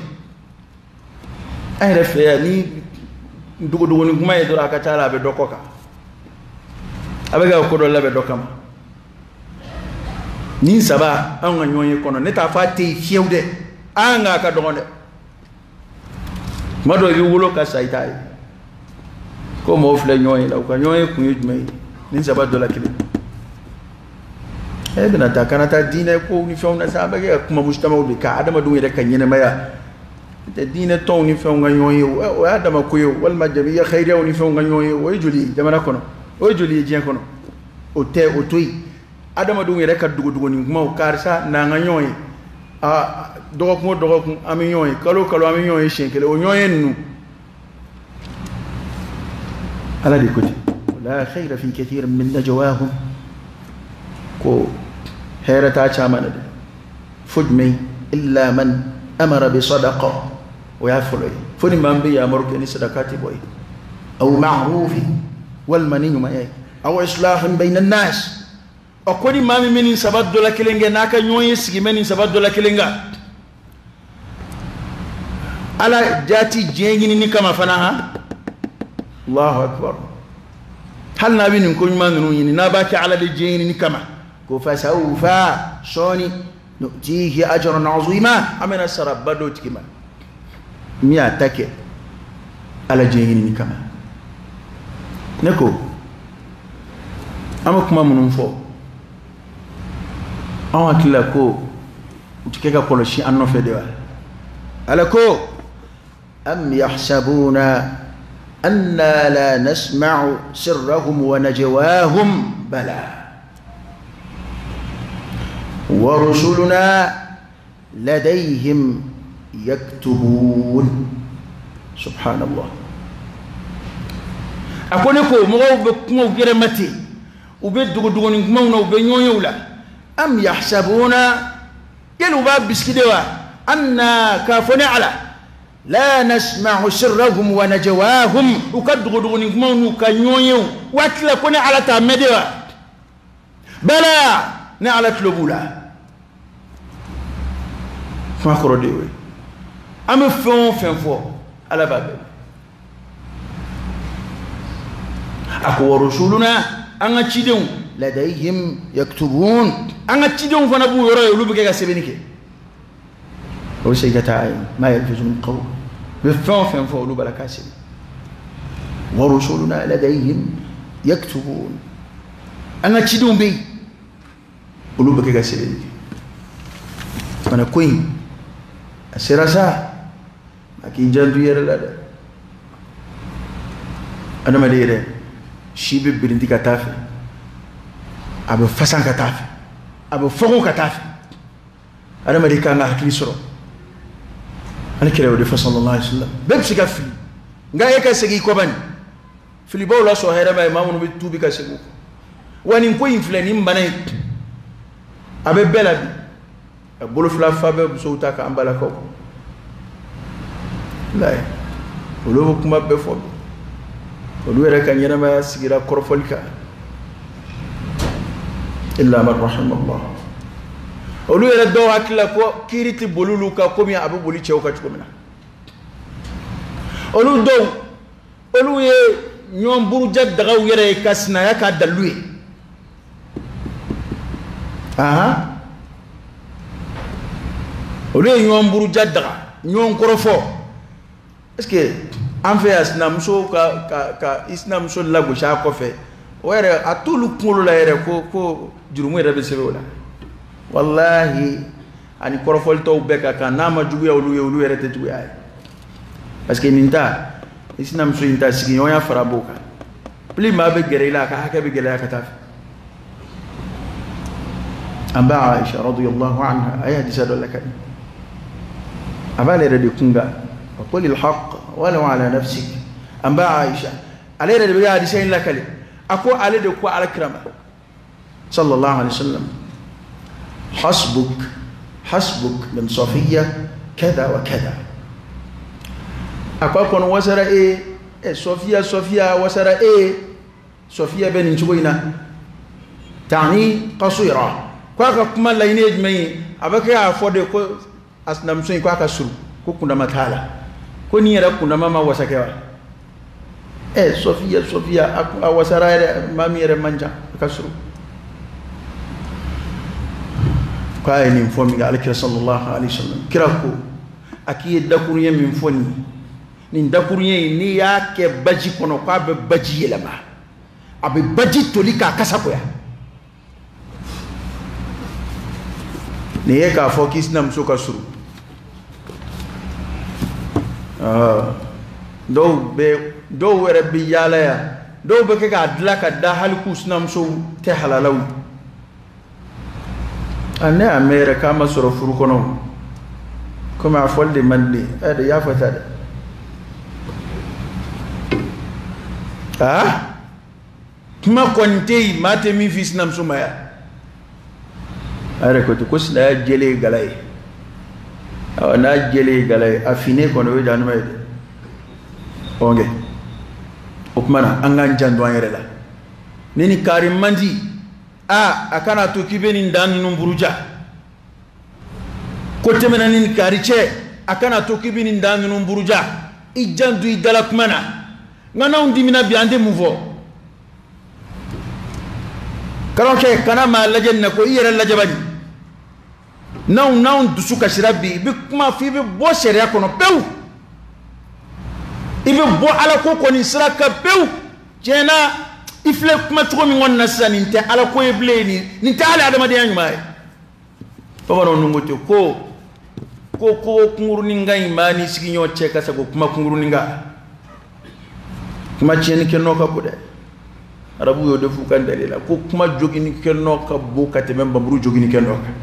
An yɛrɛ fɛ yan, ni dogodogonin kuma ye dɔrɔn, a ka ca la a bɛ dɔ kɔ kan, a bɛ ka ko dɔ labɛn dɔ kama. Nin saba anw ka ɲɔgɔn ye kɔnɔ, ne t'a fɔ a tɛ yen fiyewu dɛ, an k'a ka dɔgɔn dɛ. Tuma dɔ i bɛ wolo ka sa i t'a ye ko mɔgɔw filɛ ɲɔgɔn ye la, u ka ɲɔgɔn ye kun ye jumɛn ye? Nin saba dɔ la kelen. E bɛna taa kana taa diinɛ kow ni fɛnw na sa, an bɛ kɛ ka kuma mujtamaw de kan, adamadenw yɛrɛ ka ɲɛnɛmaya tɛ diinɛ tɔnw ni fɛnw ka ɲɔgɔn ye, o y'a dama ko ye, walima jamiya khayriyaw ni fɛnw ka ɲɔgɔn ye, o ye joli ye jamana kɔnɔ, o ye joli ye diɲɛ kɔnɔ? O tɛ, o to yen. Adamadenw yɛrɛ ka dogodogonin kumaw, karisa n'an ka ɲɔgɔn ye, aa dɔgɔkun o dɔgɔkun an bɛ ɲɔgɔn ye, kalo o kalo an bɛ ɲɔgɔn ye siɲɛ kelen, o ɲɔgɔn ye ninnu, Ala de ko ten, la khayra fi kathirin min najwahum, ko hɛrɛ t'a caman na dɛ, fo jumɛn? Illa man amara bi sadaqa, o y'a fɔlɔ ye, fo ni maa min bɛ yamaru kɛ ni sadakati bɔ ye, aw ma'rufi, walima ni ɲumanya ye, aw islahin bayna an-nas. Ɔ ko ni maa min bɛ nin saba dɔ la kelen kɛ, n'a ka ɲɔgɔn ye sigi bɛ nin saba dɔ la kelen kan, Ala jaati diɲɛ ɲinini kama fana, han, Allahu akbar, hali n'a bɛ nin ko ɲuman ninnu ɲini, n'a b'a kɛ Ala de diɲɛ ɲinini kama, ko fasawfa, sɔɔni, nu'tihi ajran azima, an bɛna saraba d'o tigi ma min y'a ta kɛ Ala diɲɛ ɲinini kama. Ne ko an bɛ kuma minnu fɔ, anw hakili la ko u tɛ kɛ ka kɔlɔsi an nɔfɛ de wa? Ala ko am yahsabuna anna la nasma'u sirrahum wa najwahum, bala wa rusuluna ladayhim yaktubun. Subhanallah. A ko ne ko mɔgɔw bɛ kumaw yɛrɛ ma ten, u bɛ dogodogonin kumaw na, u bɛ ɲɔgɔn ye u la. Am yahsabuna, yali u b'a bisigi de wa? Anna, k'a fɔ ne Ala, la nasma'u sirrahum wa najwahum, u ka dogodogonin kumaw n'u ka ɲɔgɔn ye waati la, ko ne Ala t'a mɛn de wa? Bala, ne Ala tulo b'u la. Kuma kɔrɔ de y'o ye. An bɛ fɛn o fɛn fɔ, Ala b'a bɛɛ. A ko wa rusuluna, an ka cidenw, ladayhim yaktubun, an ka cidenw fana b'u yɔrɔ ye, olu bɛ kɛ ka sɛbɛnni kɛ. O bɛ segin ka taa ye, ma yalfizu min qawl, u bɛ fɛn o fɛn fɔ, olu b'a la k'a sɛbɛn. Wa rusuluna ladayhim yaktubun, an ka cidenw bɛ yen, olu bɛ kɛ ka sɛbɛnni kɛ. Fana ko in a sera sa, a k'i janto i yɛrɛ la dɛ. Adamaden yɛrɛ si bɛ birinti ka taa fɛ, a bɛ fasan ka taa fɛ, a bɛ fɔgɔ ka taa fɛ. Adamaden kan ka hakili sɔrɔ. Ale kira y'o de fɔ sallallahu alaihi wasallam, bɛɛ bɛ se ka fili, nka e ka segin i kɔ bani, filibaw la sɔn hɛrɛ ma ye, maa minnu bɛ tuubi ka segin u kɔ. Wa nin ko in filɛ, nin bana in a bɛ bɛɛ la bi, a bolo fila fa bɛ musow ta k'an balakaw layi, olu bɛ kuma bɛɛ fɔ bi, olu yɛrɛ ka ɲɛnamaya sigira kɔrɔfɔli kan, illa man rahimallah. Olu yɛrɛ dɔw hakili la ko kiiri tɛ boli olu kan komi a bɛ boli cɛw kan cogo min na. Olu dɔw, olu ye ɲɔgɔn buruja dagaw yɛrɛ ye ka sinaya k'a dalilu ye. Ahan, olu ye ɲɔgɔn buruja daga, ɲɔgɔn kɔrɔfɔ. Est ce que an fɛ yan sinamuso ka i sinamuso lagosi a kɔfɛ, o yɛrɛ a t'olu kunkolo la yɛrɛ ko jurumu yɛrɛ bɛ sɛbɛn o la. Walahi, ani kɔrɔfɔli tɔw bɛɛ ka kan, n'a ma juguya olu ye, olu yɛrɛ tɛ juguya ye. Parce que nin ta, i sinamuso in ta, sigiɲɔgɔnya fara b'o kan. Plus maa bɛ gɛrɛ i la, a ka hakɛ bɛ gɛlɛya ka taa fɛ. An ba Aisha radiyallahu anha a ye hadisa dɔ lakali, a b'ale yɛrɛ de kun kan, wa qulil haqq walau ala nafsik. An ba Aisha, ale yɛrɛ de bɛ ka hadisa in lakali. A ko ale de ko Alakira ma sallallahu alaihi wasallam, hasbuk hasbuk min Safiya kada wa kada. A ko a kɔni wasara e ye, Safiya Safiya wasara e ye, Safiya bɛ nin cogo in na, tani qasira. Ko a ka kuma laɲini ye jumɛn ye? A bɛ kɛ k'a fɔ de ko a sinamuso in ko a ka surun, ko kundama t'a la, ko nin yɛrɛ kundama ma wasa kɛ wa? Safiya Safiya a wasara yɛrɛ, maa min yɛrɛ man jan, a ka surun. K'a ye nin fɔ min kɛ Alakira sallallahu alaihi wasallam, kira ko a k'i ye dakuruɲɛ min fɔ nin ye, nin dakuruɲɛ in n'i y'a kɛ baji kɔnɔ k'a bɛ baji yɛlɛma, a bɛ baji toli k'a kasa goya. Nin ye k'a fɔ k'i sinamuso ka surun. Dɔw yɛrɛ bɛ yaala yan, dɔw bɛ kɛ k'a dilan ka da hali k'u sinamusow tɛ halalaw ye. Ne y'a mɛn yɛrɛ k'a ma sɔrɔ furu kɔnɔ, komi a fɔli de man di ne ye, de y'a fɔ ta dɛ. Kuma kɔni tɛ yen maa tɛ min f'i sinamuso ma yan. A yɛrɛ ko ten ko sinaya jɛlen ye gala ye. Awɔ, n'a jɛlen ye gala ye, a finnen kɔni o ye jahanama ye dɛ. Ɔnkɛ, o tuma na an k'an janto an yɛrɛ la. Ni nin kari man di, a kana to k'i bɛ nin dan ninnu buruja. Ko tɛmɛna ni nin kari cɛ, a kana to k'i bɛ nin dan ninnu buruja. I janto i dala kuma na. Nka n'anw dimina bi, an tɛ mun fɔ? Karamɔgɔkɛ, kana maa lajɛ nin na ko i yɛrɛ lajɛ bani. N'anw dusu kasira bi, i bɛ kuma f'i bɛ bɔ sariya kɔnɔ pewu. I bɛ bɔ Ala ko kɔni sira kan pewu. Tiɲɛ na, i filɛ kuma cogo min kɔni na sisan, nin tɛ Ala ko ye bilen, nin tɛ hali adamadenya ɲuman ye. Bamananw ninnu ko ten ko kunkurunin ka ɲi maa n'i sigiɲɔgɔn cɛ ka sago kuma kunkurunin kan. Kuma tiɲɛni kɛ nɔ ka bon dɛ. Arabu y'o de f'u ka dalila la ko kuma jogini kɛ nɔ ka bon ka tɛmɛ nbamuru jogini kɛ nɔ kan.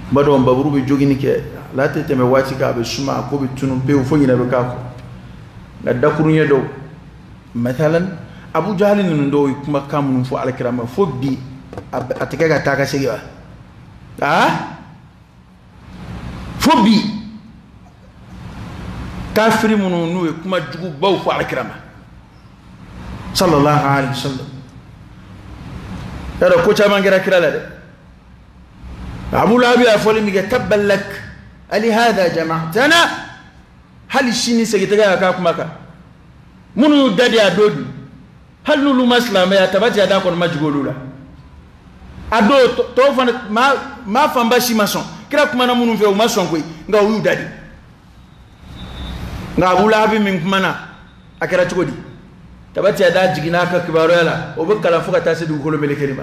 N b'a dɔn nbamuru bɛ jogini kɛ, ala tɛ tɛmɛ waati kan, a bɛ suma, a ko bɛ tunun pewu fo ɲinɛ bɛ k'a kɔ. Nka dakuruɲɛ dɔw, mathalan Abu Jahali ninnu dɔw ye kumakan minnu fɔ Alakira ma fo bi a tɛ kɛ ka taa ka segin wa? Fo bi kafiri minnu n'u ye kuma jugubaw fɔ Alakira ma sallallahu alaihi wasallam. Yɔrɔ ko caman kɛra kira la dɛ. Abu Lahabi y'a fɔli min kɛ, tabban lak ali hadha jama'tana, hali sini segin tɛ ka k'a kuma kan. Minnu y'u da di a don dun, hali n'olu ma silamɛya, tabati a da kɔni ma jigin olu la. A don tɔw fana maa fanba si ma sɔn. Kira kumana minnu fɛ u ma sɔn koyi, nka u y'u da di. Nka Abu Lahabi min kumana, a kɛra cogo di? Tabati a da jiginna a ka kibaruya la, o bɛ kalan fo ka taa se dugukolo melekeli ma.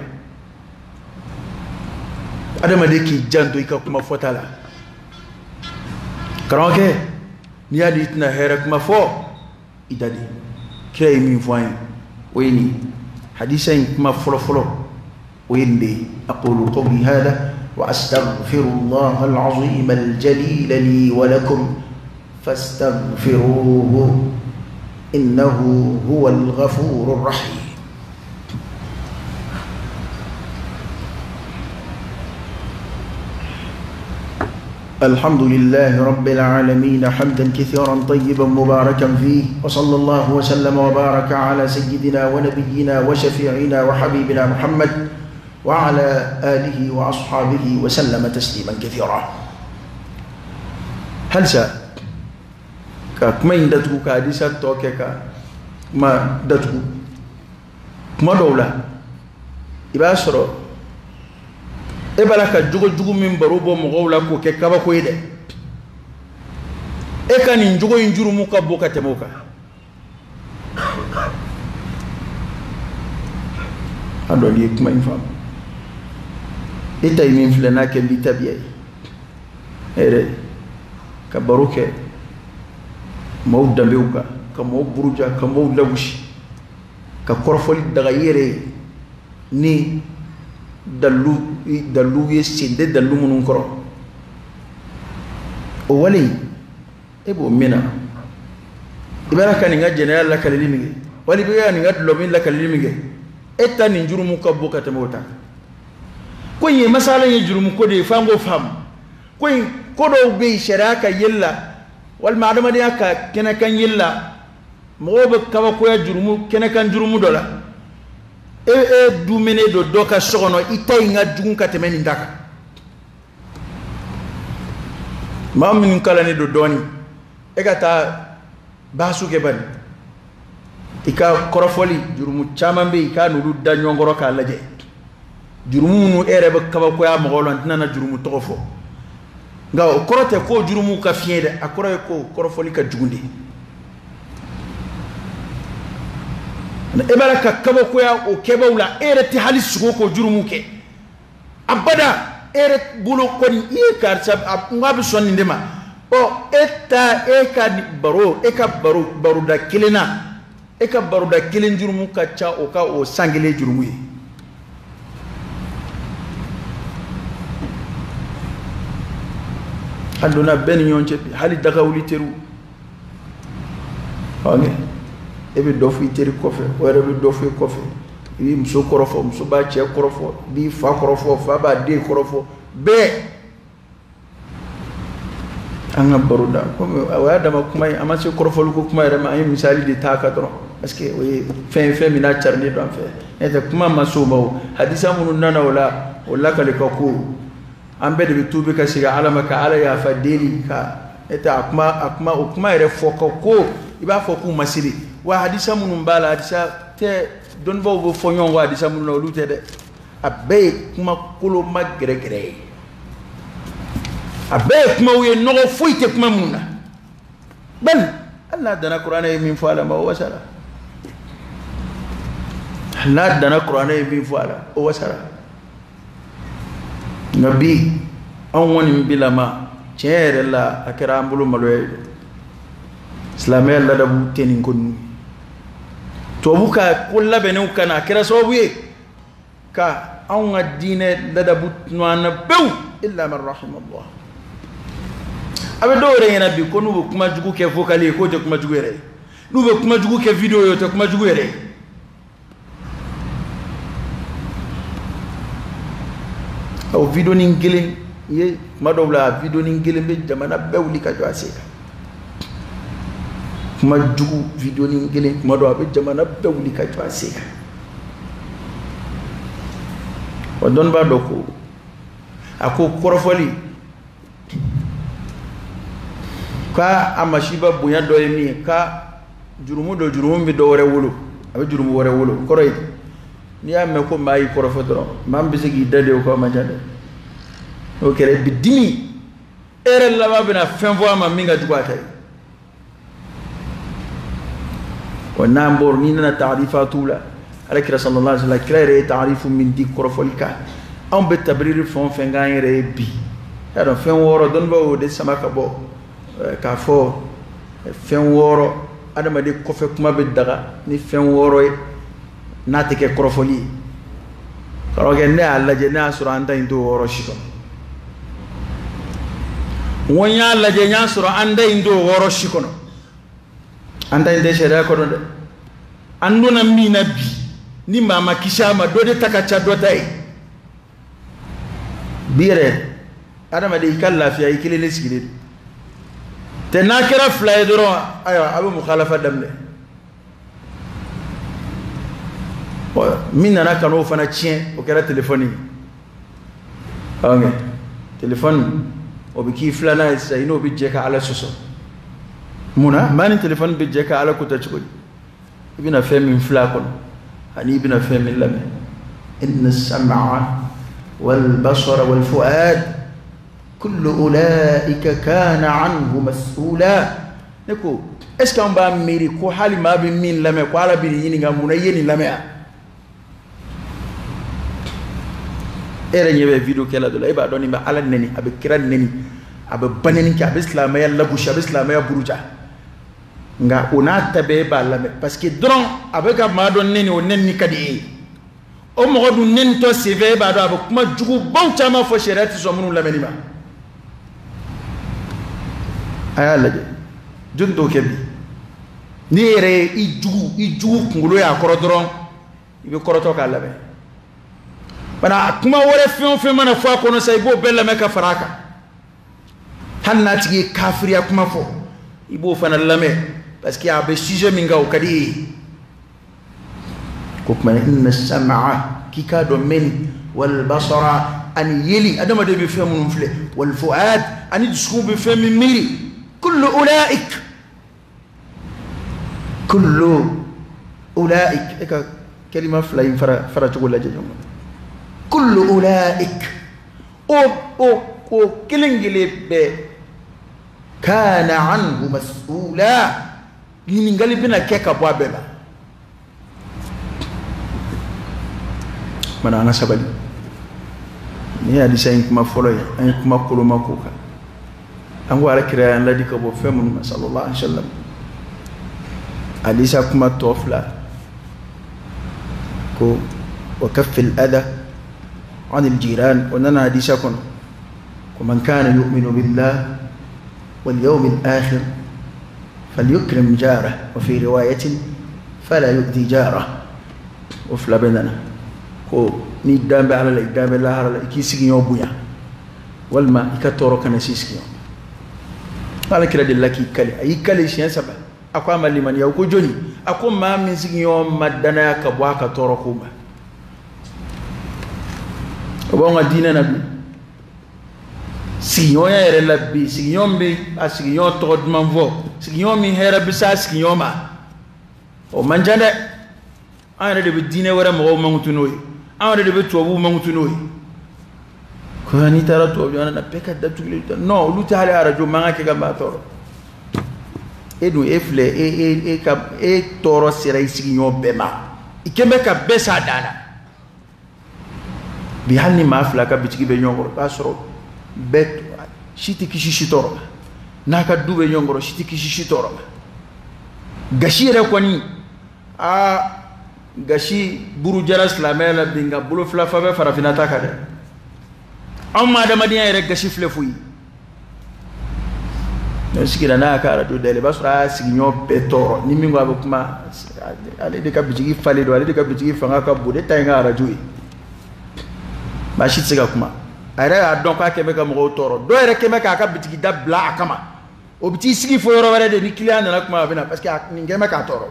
Adamaden k'i janto i ka kuma fɔta la. Karamɔgɔkɛ, n'i y'a dɔn i tɛna hɛrɛ kuma fɔ, i da di. Kira ye min fɔ an ye, o ye nin ye. Hadisa in kuma fɔlɔ-fɔlɔ, o ye nin de ye. Aqulu qawli hadha wa astaghfirullaha al-azim al-jalil li wa lakum fastaghfiruhu innahu huwa al-ghafurur rahim. الحمد لله رب العالمين حمدا كثيرا طيبا مباركا فيه، وصلى الله وسلم وبارك على سيدنا ونبينا وشفيعنا وحبيبنا محمد وعلى آله وأصحابه وسلم تسليما كثيرا. هل سا كما يندتو كحديثة توكيكا ما دتو كما دولة إباسرو e b'a la ka jogo jugu min baro bɔ mɔgɔw la k'o kɛ kabako ye dɛ. E ka nin jogo in jurumu ka bon ka tɛmɛ o kan. A dɔn n'i ye kuma in faamu, e ta ye min filɛ n'a kɛ b'i tabiya ye, e yɛrɛ ka baro kɛ maaw danbew kan, ka maaw buruja, ka maaw lagosi, ka kɔrɔfɔli daga i yɛrɛ ye ni dalu ye sen tɛ dalu minnu kɔrɔ. O wale in e b'o min na, i b'a ka nin ka jɛnɛya lakalili min kɛ, wali i bɛ ka nin ka dulɔ min lakalili min kɛ, E ta nin jurumu ka bon ka tɛmɛ o ta kan. Ko in ye masala ye jurumu ko de ye, f'an k'o faamu. Ko in ko dɔw bɛ yen sariya ka yeli la walima adamadenya ka kɛnɛkan yeli la, mɔgɔw bɛ kabakoya jurumu kɛnɛkan jurumu dɔ la. E dumuni don dɔ ka so kɔnɔ, i ta in ka jugu ka tɛmɛ nin ta kan. Maa minnu kalannen don dɔɔni, e ka taa baasu kɛ bani, i ka kɔrɔfɔli jurumu caman bɛ yen, i k'a n'olu da ɲɔgɔn kɔrɔ k'a lajɛ. Jurumu minnu e yɛrɛ bɛ kabakoya mɔgɔw la, n tɛna na jurumu tɔgɔ fɔ, nka o kɔrɔ tɛ ko jurumu ka fiɲɛ dɛ, a kɔrɔ ye ko kɔrɔfɔli ka jugu de. E b'a la ka kabakoya o kɛbaw la, e yɛrɛ tɛ hali sogo k'o jurumu kɛ abada. E yɛrɛ bolo kɔni i ye karisa, n k'a bɛ sɔn nin de ma. Ɔ e ta e ka baro, e ka baro baroda kelen na, e ka baroda kelen jurumu ka ca o ka o san kelen jurumu ye. Hali donna bɛɛ ni ɲɔgɔn cɛ bi, hali daga wuli teriw. Ɔ e bɛ dɔ fɔ i teri kɔfɛ, o yɛrɛ bɛ dɔ fɔ i kɔfɛ. I b'i muso kɔrɔfɔ, muso b'a cɛ kɔrɔfɔ, i b'i fa kɔrɔfɔ, fa b'a den kɔrɔfɔ, bɛɛ. An ka baroda komi o y'a dama kuma ye, an ma se kɔrɔfɔliko kuma yɛrɛ ma, an ye misali de t'a kan dɔrɔn, parce que o ye fɛn fɛn min n'a carilen don an fɛ. N'o tɛ kuma ma s'o ma o, hadisa minnu nana o la, o lakale ka ko an bɛɛ de bɛ tuubi ka segin Ala ma, ka Ala yafa deli ka n'o tɛ a kuma a kuma o kuma yɛrɛ fɔ ka ko i b'a fɔ k'u ma seli. Wa hadisa minnu b'a la, hadisa tɛ, dɔnnibaaw bɛ fɔ ɲɔgɔn kɔ hadisa minnu na, olu tɛ dɛ. A bɛɛ ye kuma koloma gɛrɛgɛrɛ ye, a bɛɛ ye kumaw ye, nɔgɔ foyi tɛ kuma minnu na. Bali hali n'a danna kuranɛ ye min fɔ a la ma, o wasara. Hali n'a danna kuranɛ ye min fɔ a la, o wasara. Nka bi anw kɔni bilama tiɲɛ yɛrɛ la, a kɛra an bolo maloya ye. Silamɛya ladabu tɛ nin ko ninnu. Tubabu ka ko labɛnnenw ka na, a kɛra sababu ye ka anw ka diinɛ ladabu tunu an na pewu, illa man rahimallah. A bɛ dɔw yɛrɛ ɲɛna bi ko n'u bɛ kuma jugu kɛ vocal ye, k'o tɛ kuma jugu yɛrɛ ye, n'u bɛ kuma jugu kɛ vidéo ye, o tɛ kuma jugu yɛrɛ ye. O vidéo nin kelen ye, kuma dɔw la vidéo nin kelen bɛ jamana bɛɛ wuli ka jɔ a sen kan. Kuma jugu vidéo nin kelen, kuma dɔw a bɛ jamana bɛɛ wuli ka jɔ a sen kan. Wa dɔnnibaa dɔ ko, a ko kɔrɔfɔli k'a a masiba bonya dɔ ye min ye, k'a jurumu dɔ, jurumu bɛ dɔ wɛrɛ wolo, a bɛ jurumu wɛrɛ wolo. Kɔrɔ ye n'i y'a mɛn ko maa y'i kɔrɔfɔ dɔrɔn, maa min bɛ se k'i da de o kɔ man ca dɛ. N'o kɛra i bɛ dimi, e yɛrɛ laban bɛna fɛn fɔ a ma min ka jugu a ta ye. Wa n'an bɔra, n'i nana taarifatu la, Ala kira sallallahu alaihi wa sallam, kira yɛrɛ ye taarifu min di kɔrɔfɔli kan, anw bɛ tabiriri fɛn o fɛn k'an yɛrɛ ye bi, y'a dɔn fɛn wɔɔrɔ dɔnnibaaw y'o de sama ka bɔ k'a fɔ fɛn wɔɔrɔ, adamaden kɔfɛ kuma bɛ daga ni fɛn wɔɔrɔ ye n'a tɛ kɛ kɔrɔfɔli ye. Karamɔgɔkɛ, ne y'a lajɛ, ne y'a sɔrɔ an ta in t'o wɔɔrɔ si kɔnɔ. N ko n y'a lajɛ, n y'a sɔrɔ an ta in t'o wɔɔrɔ si kɔnɔ. An ta in tɛ sariya kɔnɔ dɛ. An donna min na bi, ni maa ma kisi a ma, dɔ de ta ka ca dɔ ta ye. Bi yɛrɛ adamaden i ka lafiya, i kelen de sigilen don tɛ. N'a kɛra fila ye dɔrɔn, ayiwa, a bɛ mukhalafa daminɛ. Min nana ka n'o fana tiɲɛ, o kɛra telefɔni ye. Ok, telefɔni o bɛ k'i filanan ye sisan, i n'o bɛ jɛ ka Ala sɔsɔ. Munna maa ni telefɔni bɛ jɛ ka Ala kota cogo di? I bɛna fɛn min filɛ a kɔnɔ ani i bɛna fɛn min lamɛn. Inna sam'a wal basara wal fu'ad kullu ulaika kana anhu mas'ula. Ne ko est ce que an b'a miiri ko hali maa bɛ min lamɛn, ko Ala bɛ nin ɲininka munna i ye nin lamɛn? E yɛrɛ ɲɛ bɛ vidéo kɛla dɔ la, e b'a dɔn nin bɛ Ala nɛni, a bɛ kira nɛni, a bɛ banɛni kɛ, a bɛ silamɛya lagosi, a bɛ silamɛya buruja. Nka o n'a ta bɛɛ, e b'a lamɛn parce que dɔrɔn a bɛ ka maa dɔ nɛni, o nɛni ka di e ye. O mɔgɔ dun nɛnitɔ senfɛ, e b'a dɔn a bɛ kuma jugubaw caman fɔ, sariya tɛ sɔn minnu lamɛnni ma. A y'a lajɛ, joli t'o kɛ bi? N'i yɛrɛ ye i jugu, i jugu kunkolo y'a kɔrɔ dɔrɔn, I bɛ kɔrɔtɔ k'a lamɛn. Bana kuma wɛrɛ fɛn o fɛn mana fɔ a kɔnɔ sa, i b'o bɛɛ lamɛn ka fara a kan. Hali n'a tigi ye kafiriya kuma fɔ, i b'o fana lamɛn parce que a bɛ sujet min kan, o ka di e ye. Ko kuma inna sam'a, k'i k'a dɔn mɛnni, wal basara, ani yeli, adamaden bɛ fɛn minnu filɛ, wal fuad, ani dusukun bɛ fɛn min miiri, kullu ulaik, kullu ulaik. E ka kalima fila in fara fara cogo lajɛ ɲɔgɔn na. Kullu ulaik, o kelen kelen bɛɛ, kana anhu mas'ula, ɲininkali bɛna kɛ ka bɔ a bɛɛ la. Mana an ka sabali. Nin ye hadisa in kuma fɔlɔ ye. An ye kuma koloma k'o kan. An ko ala kira y'an ladi ka bɔ fɛn minnu ma, sallallahu alaihi wa sallam. Hadisa kuma tɔ fila ko wa kaffil adha anil jiran, o nana hadisa kɔnɔ ko man kana yu'minu billah wal yawmil akhir falyukrim jarah, wa fi riwayatin fala yu'dhi jarah. O fila bɛɛ nana ko n'i dan bɛ ala la, i dan bɛ lahara la, i k'i sigiɲɔgɔn bonya, walima i ka tɔɔrɔ kana s'i sigiɲɔgɔn. Ala kira delila k'i kale, a y'i kale siɲɛ 3. A ko a ma limaniya. O ko jɔni? A ko maa min sigiɲɔgɔn ma danaya ka bɔ a ka tɔɔrɔ ko ma. O b'anw ka diinɛ na bi, sigiɲɔgɔnya yɛrɛ la bi, sigiɲɔgɔn bɛ a sigiɲɔgɔn tɔgɔ duman fɔ, sigiɲɔgɔn min hɛrɛ bɛ s'a sigiɲɔgɔn ma, o man ca dɛ. An yɛrɛ de bɛ diinɛ wɛrɛ mɔgɔw mankutu n'o ye, an yɛrɛ de bɛ tubabuw mankutu n'o ye. Ko n'i taara tubabu jamana na, bɛɛ ka datugulen tɛ. Non, olu tɛ hali arajo mankan kɛ ka maa tɔɔrɔ. E dun, e filɛ, e e e ka e tɔɔrɔ sera i sigiɲɔgɔn bɛɛ ma, i kɛn bɛ ka bɛɛ s'a dan na. Bi hali ni maa fila ka bitigi bɛ ɲɔgɔn kɔrɔ, i b'a sɔrɔ bɛɛ si tɛ kisi si tɔɔrɔ ma. N'a ka du bɛ ɲɔgɔn kɔrɔ, si tɛ kisi si tɔɔrɔ ma. Gasi yɛrɛ kɔni, aa, gasi burujara silamɛya la bi, nka bolo fila fa bɛ farafinna ta kan dɛ. Anw ma adamadenya yɛrɛ gasi filɛ foyi. N'o sigira n'a y'a ka arajo dayɛlɛ, i b'a sɔrɔ a y'a sigiɲɔgɔn bɛɛ tɔɔrɔ. Ni min ko a bɛ kuma, ale de ka bitigi falen don, ale de ka bitigi fanga ka bon, ne ta ye n ka arajo ye. Maa si tɛ se ka kuma. A yɛrɛ y'a dɔn k'a kɛn bɛ ka mɔgɔw tɔɔrɔ. Dɔw yɛrɛ kɛn bɛ k'a ka bitigi da bila a kama, o bɛ t'i sigi fo yɔrɔ wɛrɛ de, ni kiliyan nana kuma a bɛ na, parce que nin kɛn bɛ k'a tɔɔrɔ.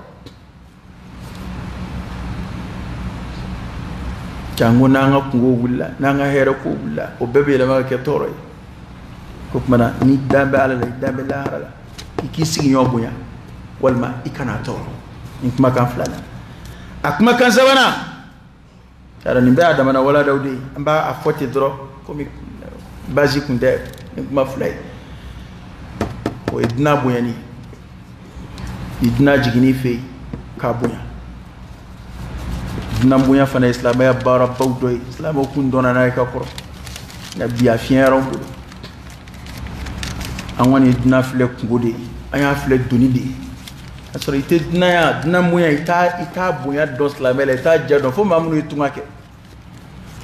Jango n'an ka kungo wulila, n'an ka hɛrɛ ko wulila, o bɛɛ bɛ yɛlɛma ka kɛ tɔɔrɔ ye. Ko tuma na n'i dan bɛ ala la, i dan bɛ lahara la, i k'i sigiɲɔgɔn bonya, walima i kana tɔɔrɔ. Nin kumakan filanan. A kumakan sabanan, yara nin bɛɛ y'a damana waladaw de ye, an b'a fɔ ten dɔrɔn komi baasi kun tɛ. Nin kuma fila ye, o ye dunan bonyani, ni dunan jiginn'i fɛ yen k'a bonya. Dunan bonya fana ye silamɛya baarabaw dɔ ye, silamɛw kun dɔnna n'a ye ka kɔrɔ, nka bi a fiɲɛyara anw bolo. An kɔni ye dunan filɛ kungo de ye, an y'a filɛ doni de ye. Ka sɔrɔ i tɛ dunanya, dunan bonya, i t'a bonya dɔn silamɛ la, i t'a ja dɔn fo maa minnu ye tunga kɛ.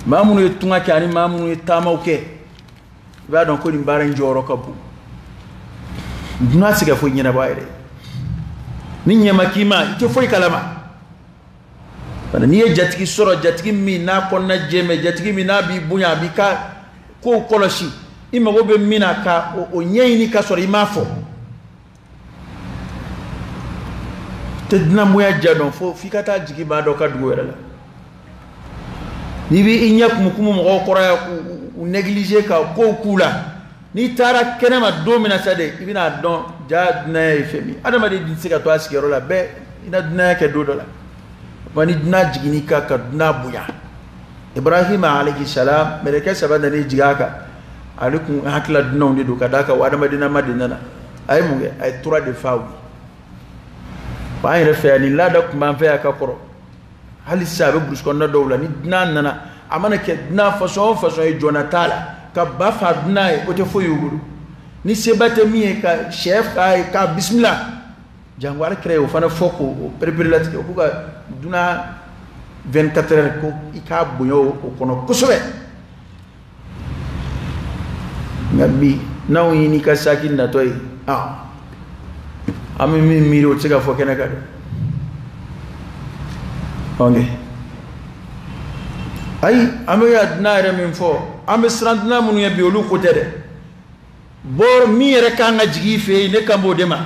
Maa minnu ye tunga kɛ ani maa minnu ye taamaw kɛ, i b'a dɔn ko nin baara in jɔyɔrɔ ka bon. Dunan tɛ se ka foyi ɲɛnabɔ a yɛrɛ ye. Ni ɲɛ ma k'i ma, i tɛ foyi kalama. Bari n'i ye jatigi sɔrɔ, jatigi min n'a kɔnɔna jɛmɛ, jatigi min n'a b'i bonya, a b'i ka kow kɔlɔsi, i mago bɛ min na ka o ɲɛɲini ka sɔrɔ i m'a fɔ. Tɛ dunan bonya ja dɔn fo f'i ka taa jigin maa dɔ ka dugu wɛrɛ la. N'i b'i ɲɛ kumukumu mɔgɔw kɔrɔ yan k'u négliger ka kow k'u la, n'i taara kɛnɛma don min na sa de, i bɛna dɔn ja dunanya ye fɛn min. Adamaden tɛ se ka to a sigiyɔrɔ la bɛɛ, i na dunanya kɛ don dɔ la. Wa ni dunan jiginn'i kan, ka dunan bonya. Ibrahima alayhi salam, mɛlɛkɛ 3 nan'i jigin a kan, ale kun hakilila dunanw de don ka d'a kan o adamaden de nana. A ye mun kɛ? A ye tura de fa u ye. Wa an yɛrɛ fɛ yan, nin laada tun b'an fɛ yan ka kɔrɔ. Hali sisan a bɛ burusi kɔnɔna dɔw la, ni dunan nana, a mana kɛ dunan fasɔn o fasɔn ye, jɔnna t'a la, ka ba fa dunan ye, o tɛ foyi y'u bolo. Ni seba tɛ min ye, ka sɛ fa ye, k'a bisimila. Jango ala kira ye o fana fɔ k'o pereperelatigɛ, o k'u ka dunan 24 heures ko i k'a bonya o kɔnɔ kosɛbɛ. Nka bi n'anw y'i n'i ka saki natɔ ye, an bɛ min miiri o tɛ se ka fɔ kɛnɛ kan dɛ. Ok. Ayi, an bɛ ka dunan yɛrɛ min fɔ, an bɛ siran dunan minnu ye bi, olu ko tɛ dɛ. Bɔr min yɛrɛ kan ka jigin i fɛ yen, ne kan b'o de ma.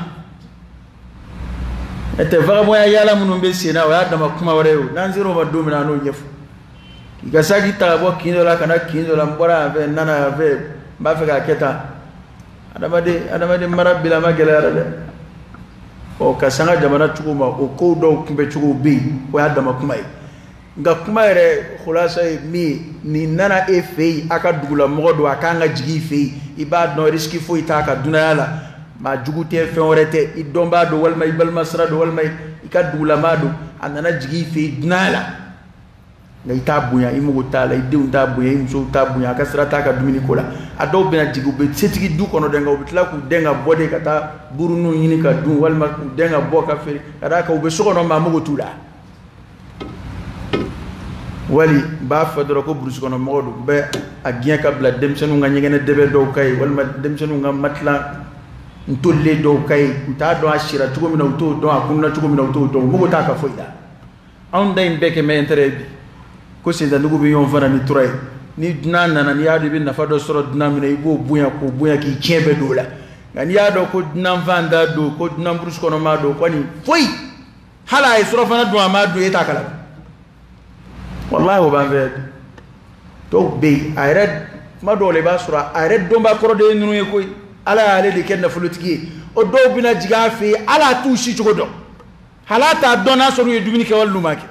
N'o tɛ, vagabɔnya yaala minnu bɛ sen na, o y'a dama kuma wɛrɛ ye. O n'an ser'o ma don min na, an n'o ɲɛfɔ. K'i ka saki ta ka bɔ kin dɔ la ka na kin dɔ la, n bɔra yan fɛ, n nana yan fɛ, n b'a fɛ k'a kɛ tan. Adamaden mara bilama gɛlɛyara dɛ. Ɔ, ka sanga jamana cogo ma, o kow dɔw kunbɛcogow bɛ yen, o y'a dama kuma ye. Nka kuma yɛrɛ khulasa ye min ye, nin nana e fɛ yen, a ka dugulamɔgɔ don, a kan ka jigin i fɛ yen, i b'a dɔn risque foyi t'a ka dunanya la, maa jugu tɛ, fɛn wɛrɛ tɛ, i dɔnbaa don, walima i balima sira don, walima i ka dugulamaa don, a nana jigin i fɛ yen dunanya la, nka i t'a bonya, i mago t'a la, i denw t'a bonya, i musow t'a bonya, a ka sira t'a ka dumuni ko la. A dɔw bɛna jigin, u bɛ setigi du kɔnɔ dɛ, nka u bɛ tila k'u dɛn ka bɔ de ka taa buruninw ɲini ka dun, walima k'u dɛn ka bɔ ka feere, ka d'a kan u bɛ so kɔnɔ, maa mago t'u la. Wali n b'a fɔ dɔrɔn ko burusi kɔnɔ mɔgɔ don, bɛ a gɛn ka bila denmisɛnninw ka ɲɛgɛnɛ dɛbɛ dɔw ka ye, walima denmisɛnninw ka matelas ntolilen dɔw ka ye. U t'a dɔn a sira cogo min na, u t'o dɔn a kunna cogo min na, u t'o dɔn, u mago t'a ka foyi la. Anw da in bɛɛ kɛ mɛ intérêt bi ko sentandugu bɛ ɲɔgɔn fana ni tura ye. Ni dunan nana, n'i y'a dɔn i bɛ nafa dɔ sɔrɔ dunan min na, i b'o bonya k'o bonya k'i tiɲɛ bɛɛ don o la. Nka n'i y'a dɔn ko dunan fan da don, ko dunan burusi kɔnɔ maa don, kɔni foyi, hali a ye surɔfana dun, a m'a dun, e t'a kalama. Walahi, o b'an fɛ. Dɔw bɛ yen, a yɛrɛ kuma dɔw la, i b'a sɔrɔ a yɛrɛ dɔnbaa kɔrɔ de ye ninnu ye koyi. Ala y'ale de kɛ nafolotigi ye. O dɔw bɛna jigin a fɛ yen, ala t'u si cogo dɔn, hali a t'a dɔn n'a sɔrɔ u ye dumuni kɛ wali n'u m'a kɛ.